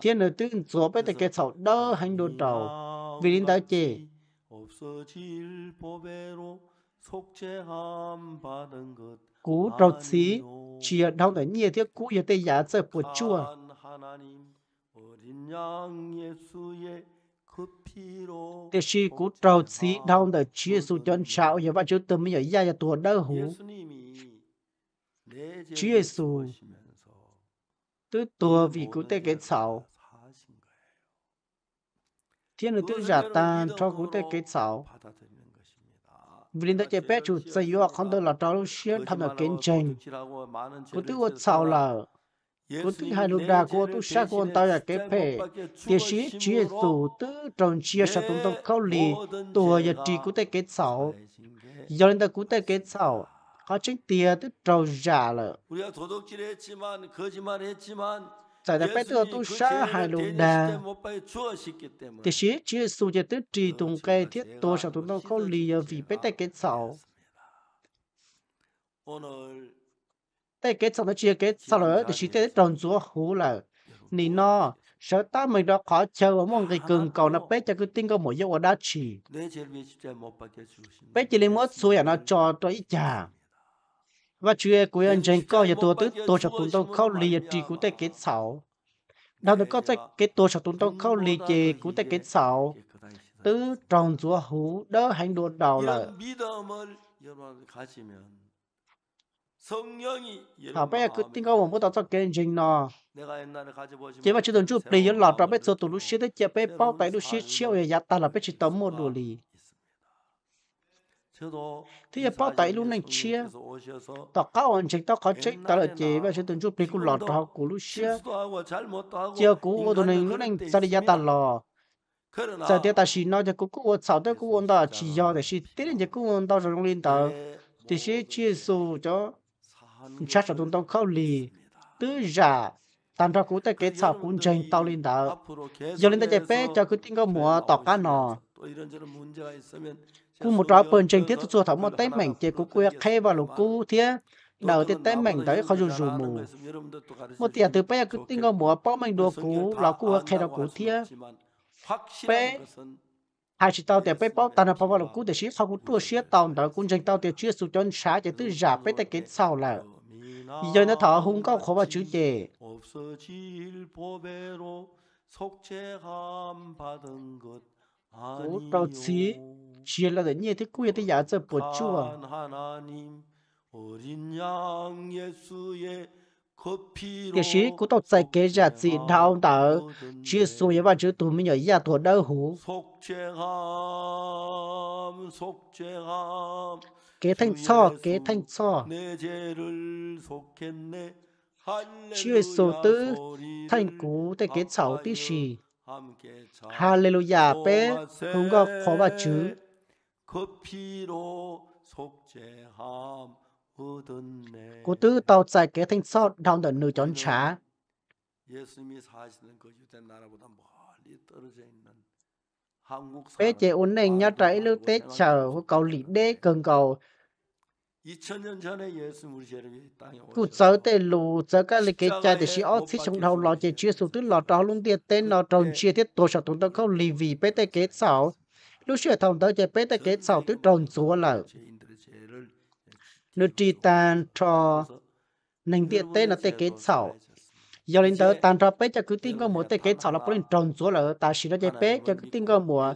thiab nws twb ntxuav peb tej kev txhaum dawb heev dua nraud. Vim li ntawd ces kuv raug txhiv tsis yog dhau ntawm nyiaj thiab kub yog tej yam txawj puas tsuaj, tiam sis kuv raug txhiv dhau ntawm Tswv Yexus cov ntshav uas yog Vajtswv tus me nyuam Yaj yog tus uas dawb huv. Tswv Yexus twb tuag vim kuv tej kev txhaum, thiab nws twb zam tag nrho kuv tej kev txhaum. Vim li ntawd ces peb yuav tsum txais yuav qhov ntawd los rau lub siab dhau ntawm kev ntseeg. Kuv twb ua txhaum lawm, kuv twb hais lus dag, kuv ua tub sab, kuv ua ntau yam kev phem, tiam sis Tswv Yexus twb raug ntsia saum tus ntoo khaub lig tuag yog ris kuv tej kev txhaum. Yog li ntawd kuv tej kev txhaum, qhov tseeb tiag twb raug zam lawm. Txawm tias peb twb ua tub sab hais lus dag, tiam sis Tswv Yexus ces twb ris tus nqe thiab tuag saum tus ntoo khaub lig yog vim peb tej kev txhaum. Tej kev txhaum ntawd tsis yog kev txhaum lawm tiam sis tej twb raug ntxuav huv lawm. Nim no, sawv tab meeg rau qhov chaw uas muaj nqis kawg nkaus no, peb cov kwv tij nkauj muam yuav ua dab tsi? Peb cia li muab txhua yam no tso rau ib cag. Vajtswv, kuv yuav ntseeg koj yog tus uas twb tuag saum tus ntoo khaub lig yog ris kuv tej kev txhaum. Dhau ntawm koj txoj kev tuag saum tus ntoo khaub lig ces kuv tej kev txhaum twb raug ntxuav huv dawb heev dua nraud lawm. Thaum peb cov kwv tij nkauj muam muab tau txoj kev ntseeg no, ces Vajtswv tus Ntsuj Plig yuav los rau peb txhua tus lub siab thiab cia peb paub tau ib lub siab tshiab uas yog yav tag los peb tsis tau muaj dua li, thiab yuav paub tau ib lub neej tshiab. Tom qab uas ntseeg tau qhov tseeb tawv lawm ces Vajtswv tus Ntsuj Plig kuj los rau hauv kuv lub siab, cia kuv ua tus neeg lub neej txawv li yav tag los. Txawm tias tam sim no ces kuv kuj ua txhaum thiab kuj ua ntau tsis yog, tiam sis tib neeg ces kuj ua ntau zoo zoo li ntawd, tiam sis Tswv Yexus cov ntshav saum tus ntoo khaub lig twb zam tag nrho kuv tej kev txhaum, kuv ntseeg tau li ntawd. Yog li ntawd ces peb cov kwv tij nkauj muam, tom qab no kuv mus rau pawg ntseeg thiab txhua txhua thaum muaj teeb meem ces kuv kuj yuav qheb Vaj Lus Kub thiab daws tej teeb meem ntawd ib qho zuj zus mus. Muaj tej yam twg peb cov kwv tij nkauj muam paub meej dua kuv los kuj yuav qhia rau kuv thiab. Peb hais tsis tau tias peb paub tag nrho phau Vaj Lus Kub, tiam sis qhov kuv ruaj siab tau ntawd kuv ntseeg tau tias Tswv Yexus cov ntshav ces twb zam peb tej kev txhaum lawm. Yog li ntawd thaum hu nkauj qhuas Vajtswv ces kuv raug txhiv tsis yog dhau ntawm nyiaj thiab kub yog tej yam txawj puas tsuaj, tiam sis kuv tau txais kev zam txim dhau ntawm Tswv Yexus yog Vajtswv tus me nyuam Yaj tus uas dawb huv. Kev theej txhoj, kev theej txhoj. Tswv Yexus twb theej kuv tej kev txhaum tib si. Haleluyas, peb hu nkauj qhuas Vajtswv. Kuv twb tau txais kev theej txhoj dhau ntawm nws cov ntshav. Peb ces ua neej nyob rau ib lub teb chaws hu Kaus Lim Deb kawg nkaus. Kuj txawv tej lus, txawv kab li kev cai, tiam sis ob txhiab xyoo dhau los ces Tswv Yexus twb los rau hauv lub ntiaj teb no, raug ntsia thiab tuag saum tus ntoo khaub lig vim peb tej kev txhaum. Lub sij hawm thaum ntawd ces peb tej kev txhaum twb raug ntxuav lawm. Nws ris tag nrho neeg ntiaj teb no tej kev txhaum. Yog li ntawd, tag nrho peb cov kwv tij nkauj muam tej kev txhaum los puav leej raug ntxuav lawm. Tam sim no ces peb cov kwv tij nkauj muam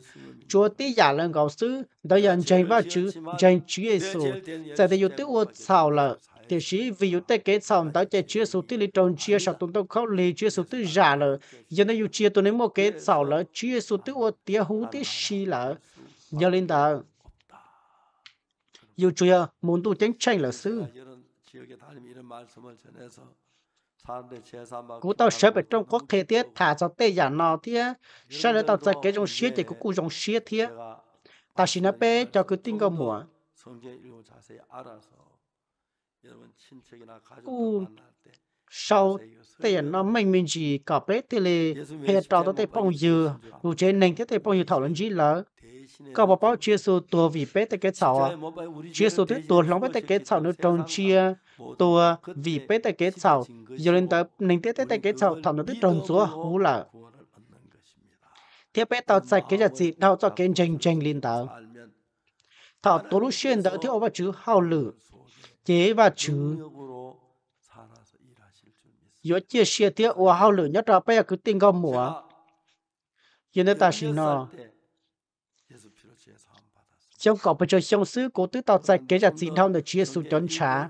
Tsuas tib yam lawm nkaus xwb, ntawd yog ntseeg Vajtswv, ntseeg Tswv Yexus. Txawm tias yus twb ua txhaum lawm, tiam sis vim yus tej kev txhaum ntawd ces Tswv Yexus thiaj li raug ntsia saum tus ntoo khaub lig, Tswv Yexus twb zam lawm. Yog ntawd yus tsis yog tus neeg muaj kev txhaum lawm, Tswv Yexus twb ua tiav huv tib si lawm. Yog li ntawd, yus tsuas yog mus ntuj ceeb tsheej lawm xwb. Kuv tau sawv pem rooj qhuab qhia thiab tham txog tej yam no thiab saib lawv tau txais kev zoo siab ces kuv kuj zoo siab thiab. Tam sim no peb cov kwv tij nkauj muam kuj sau tej yam no meej me ntsis kom peb thiaj li qhia rau tau tej phooj ywg, tus tsev neeg thiab tej phooj ywg thaum lawv ntsib lawv. Koj puas paub Tswv Yexus tuag vim peb tej kev txhaum? Tswv Yexus twb tuag hloov peb tej kev txhaum, nws raug ntsia tuag vim peb tej kev txhaum. Yog li ntawd neeg thiab tej tej kev txhaum thaum ntawd twb raug ntxuav huv lawm, thiab peb tau txais kev zam txim dhau txoj kev ntseeg ntseeg li ntawd. Thaum tuav lub siab ntawd thiab ua Vajtswv hauj lwm, ces Vajtswv yuav ciaj sia thiab ua hauj lwm nyob rau peb cov kwv tij nkauj muam. Yog ntawd tam sim no, xyoo kaum pes tsawg xyoo xwb kuv twb tau txais kev zam txim dhau ntawm Tswv Yexus cov ntshav.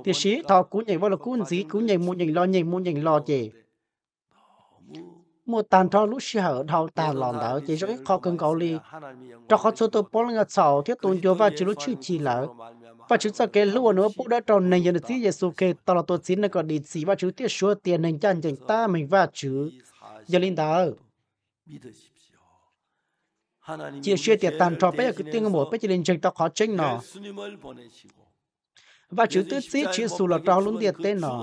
Tiam sis thaum kuv nyeem Vaj Lug Kub ntxiv, kuv nyeem mus nyeem los nyeem mus nyeem los ces muaj tag nrho lub sij hawm dhau tag los ntawd ces zoo ib qho kawg nkaus li, rau qhov txhua tus puav leej txhaum thiab tu ncua Vajtswv lub tshwj chim lawm. Vajtswv txoj kev hlub uas nws muab pub dawb rau neeg yog nws Txiv Yexus Khetos los tua txhiv neej kom dim txim, Vajtswv thiaj suav tias neeg ncaj ncees tab meeg Vajtswv. Yog li ntawd, cia siab tias tag nrho peb cov kwv tij nkauj muam peb cia li ntseeg tau qhov tseeb no. Vajtswv twb txib Tswv Yexus los rau hauv lub ntiaj teb no,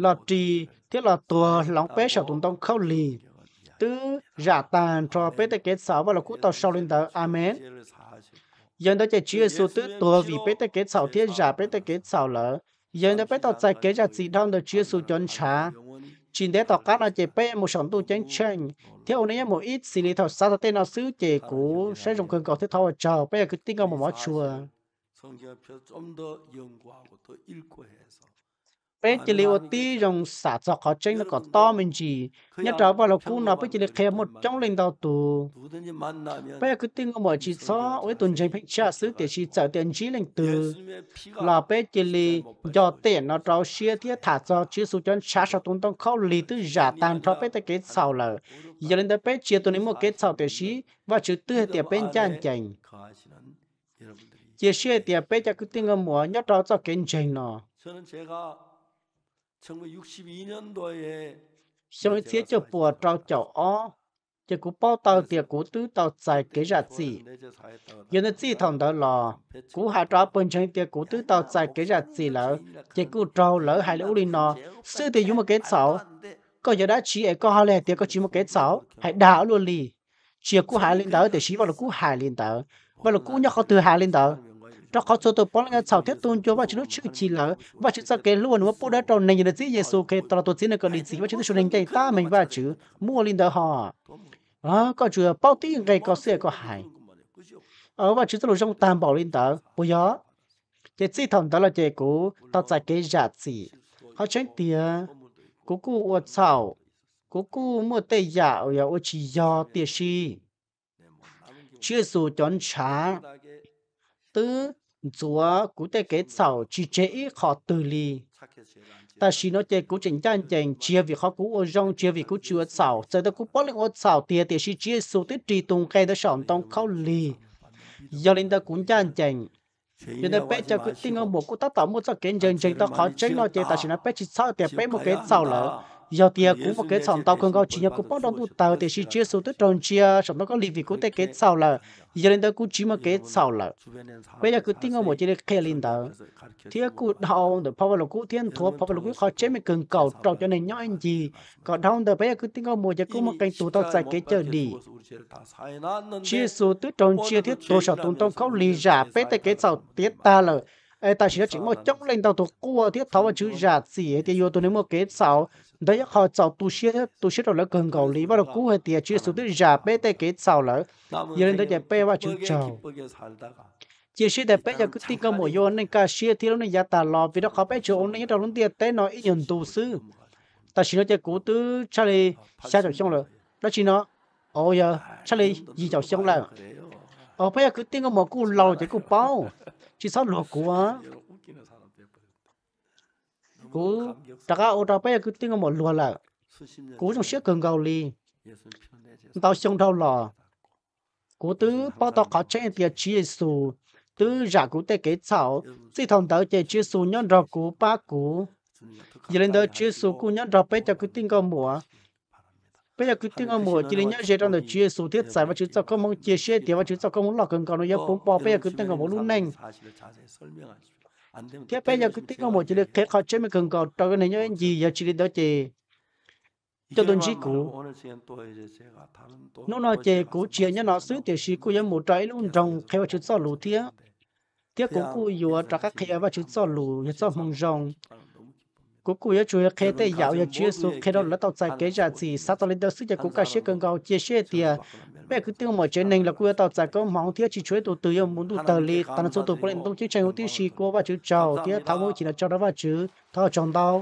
los ris thiab los tuag hloov peb saum tus ntoo khaub lig, twb zam tag nrho peb tej kev txhaum. Vaj Lug Kub tau sau li ntawd. Amees. Yog li ntawd ces Tswv Yexus twb tuag vim peb tej kev txhaum thiab zam peb tej kev txhaum lawm. Yog li ntawd peb tau txais kev zam txim dhau ntawm Tswv Yexus cov ntshav. Tsis ntev tom qab no ces peb mus saum ntuj ceeb tsheej, thiab ua neej nyob mus ib txhis li. Thaum xav txog tej no xwb ces kuv saib zoo kawg nkaus thiab thov ua tsaug peb cov kwv tij nkauj muam mov tshua. Peb cia li ua tib zoo xam txog qhov tseeb no kom tob me ntsis. Nyob rau Vaj Lug Kub no peb cia li qhia muaj coob leej ntau tus. Peb cov kwv tij nkauj muam tsis txhob ua ib tug ntseeg pheej tshaj xwb, tiam sis txawm tias ntsib leej twg los peb cia li nco tej yam no rau siab thiab tham txog Tswv Yexus cov ntshav saum tus ntoo khaub lig twb zam tag nrho peb tej kev txhaum lawm. Yog li ntawd peb tsis yog tus neeg muaj kev txhaum, tiam sis Vajtswv twb hais tias peb ncaj ncees. Cia siab hais tias peb cov kwv tij nkauj muam nyob rau txoj kev ntseeg no. Xyoo ib txhiab cuaj puas rau caum ob, ces kuv paub tau tias kuv twb tau txais kev zam txim. Yog ntawd txij thaum ntawd los, kuv hais rau pawg ntseeg tias kuv twb tau txais kev zam txim lawm, ces kuj raug lawv hais li ub li no xwb tias yuav muaj kev txhaum. Koj yog dab tsi es koj ho li hais tias koj tsis muaj kev txhaum? Hais dag ua luaj li. Tsis yog kuv hais li ntawd, tiam sis Vaj Lug Kub hais li ntawd. Vaj Lug Kub nyob qhov twg hais li ntawd? Rau qhov txhua tus puav leej txhaum thiab tu ncua Vajtswv lub tshwj chim lawm. Vajtswv txoj kev hlub uas nws muab pub dawb rau neeg yog nws Txiv Yexus Khetos los tua txhiv neej kom dim txim, Vajtswv twb suav neeg ncaj ncees tab meeg Vajtswv. Muaj li ntawd hos. Koj tsuas yog paub tib nqe ko xwb es koj hais. Vajtswv txoj lus zoo tag npaum li ntawd puas yog? Ces txij thaum ntawd los ces kuv tau txais kev zam txim. Qhov tseeb tiag, kuv kuj ua txhaum, kuv kuj muaj tej yam uas yog ua tsis yog, tiam sis Tswv Yexus cov ntshav twb ntxuav kuv tej kev txhaum tsis tseg ib qho twg li. Tam sim no ces kuv tseem ncaj ncees, tsis yog vim qhov kuv ua zoo, tsis yog vim kuv tsis ua txhaum. Txawm tias kuv puav leej ua txhaum tiag, tiam sis Tswv Yexus twb ris tus nqe ntawd saum ntoo khaub lig. Yog li ntawd kuv ncaj ncees. Yog ntawd peb cov kwv tij nkauj muam kuj tab tom muaj txoj kev ntseeg ntseeg tau qhov tseeb no, ces tam sim no peb tsis txhob tias peb muaj kev txhaum lawm. Yog tias kuv muaj kev txhaum ntau kawg nkaus, tsim nyog kuv poob rau ntuj tawg, tiam sis Tswv Yexus twb raug ntsia saum ntoo khaub lig vim kuv tej kev txhaum lawm. Yog li ntawd kuv tsis muaj kev txhaum lawm. Peb cov kwv tij nkauj muam cia li qhia li ntawd, thiab kuj dhau ntawm phau Vaj Lug Kub thiab nthuav phau Vaj Lug Kub qhov tseeb me kawg nkaus rau cov neeg nyob ib ncig, kom dhau ntawm peb cov kwv tij nkauj muam ces kuj muaj qee tus tau txais kev cawm dim. Tswv Yexus twb raug ntsia thiab tuag saum tus ntoo khaub lig zam peb tej kev txhaum tiav tag lawm, es tam sim no tseem muaj coob leej ntau tus quaj thiab thov Vajtswv zam txim hais tias yus tus neeg muaj kev txhaum. Ntawd yog qhov txaus tu siab thiab tu siab rau lawv kawg nkaus li. Vaj Lug Kub hais tias Tswv Yexus twb zam peb tej kev txhaum lawm, yog li ntawd ces peb Vajtswv tsaug. Cia siab tias peb cov kwv tij nkauj muam yuav ua neej kaj siab thiab lub neej yav tas los, vim rau qhov peb tsuas ua neej nyob rau lub ntiaj teb no ib nyuag ntu xwb. Tam sim no ces kuv twb tshaj li xya caum xyoo lawm. Dab tsi no? Yog tshaj li yim caum xyoo lawm. Peb cov kwv tij nkauj muam kuj laus ces kuj paub, tsis txhob luag kuv. Kuv rov qab ua rau peb cov kwv tij nkauj muam luag lawm. Kuv zoo siab kawg nkaus li. Ntau xyoo dhau los, kuv twb paub tau qhov tseeb tias Tswv Yexus twb zam kuv tej kev txhaum. Txij thaum ntawd ces Tswv Yexus nyob nrog kuv pab kuv. Yog li ntawd Tswv Yexus kuj nyob nrog peb cov kwv tij nkauj muam. Peb cov kwv tij nkauj muam cia li nyob ze rau ntawm Tswv Yexus thiab txais Vajtswv txoj koob hmoov, cia siab tias Vajtswv txoj koob hmoov loj kawg nkaus no yuav puv npo peb cov kwv tij nkauj muam lub neej. Thiab peb cov kwv tij nkauj muam cia li qhia qhov tseeb meej kawg nkaus rau cov neeg nyob ib ncig, yog tsis li ntawd ces coj tuaj ntsib kuv. Hnub no ces kuv tsis yog nyob no xwb, tiam sis kuj yuav mus rau ib lub nroog qhia Vajtswv txoj lus thiab. Thiab kuv kuj yuav rov qab qhia Vajtswv txoj lus, yog txoj hmoo zoo. Kuv kuj yuav tsum qhia tej yam uas yog Tswv Yexus qhia rau lawv tau txais kev zam txim. Xav tau li ntawd xwb ces kuv kaj siab kawg nkaus, cia siab tias peb cov kwv tij nkauj muam tsev neeg los kuj yuav tau txais koob hmoov thiab tsis tshuav ib tug twg yuav mus ntuj tawg li. Tam no txhua tus puav leej ntuj ceeb tsheej huv tib si, kua Vajtswv tsaug thiab thov muab ib chim no tso rau Vajtswv. Thov tsaug ntau.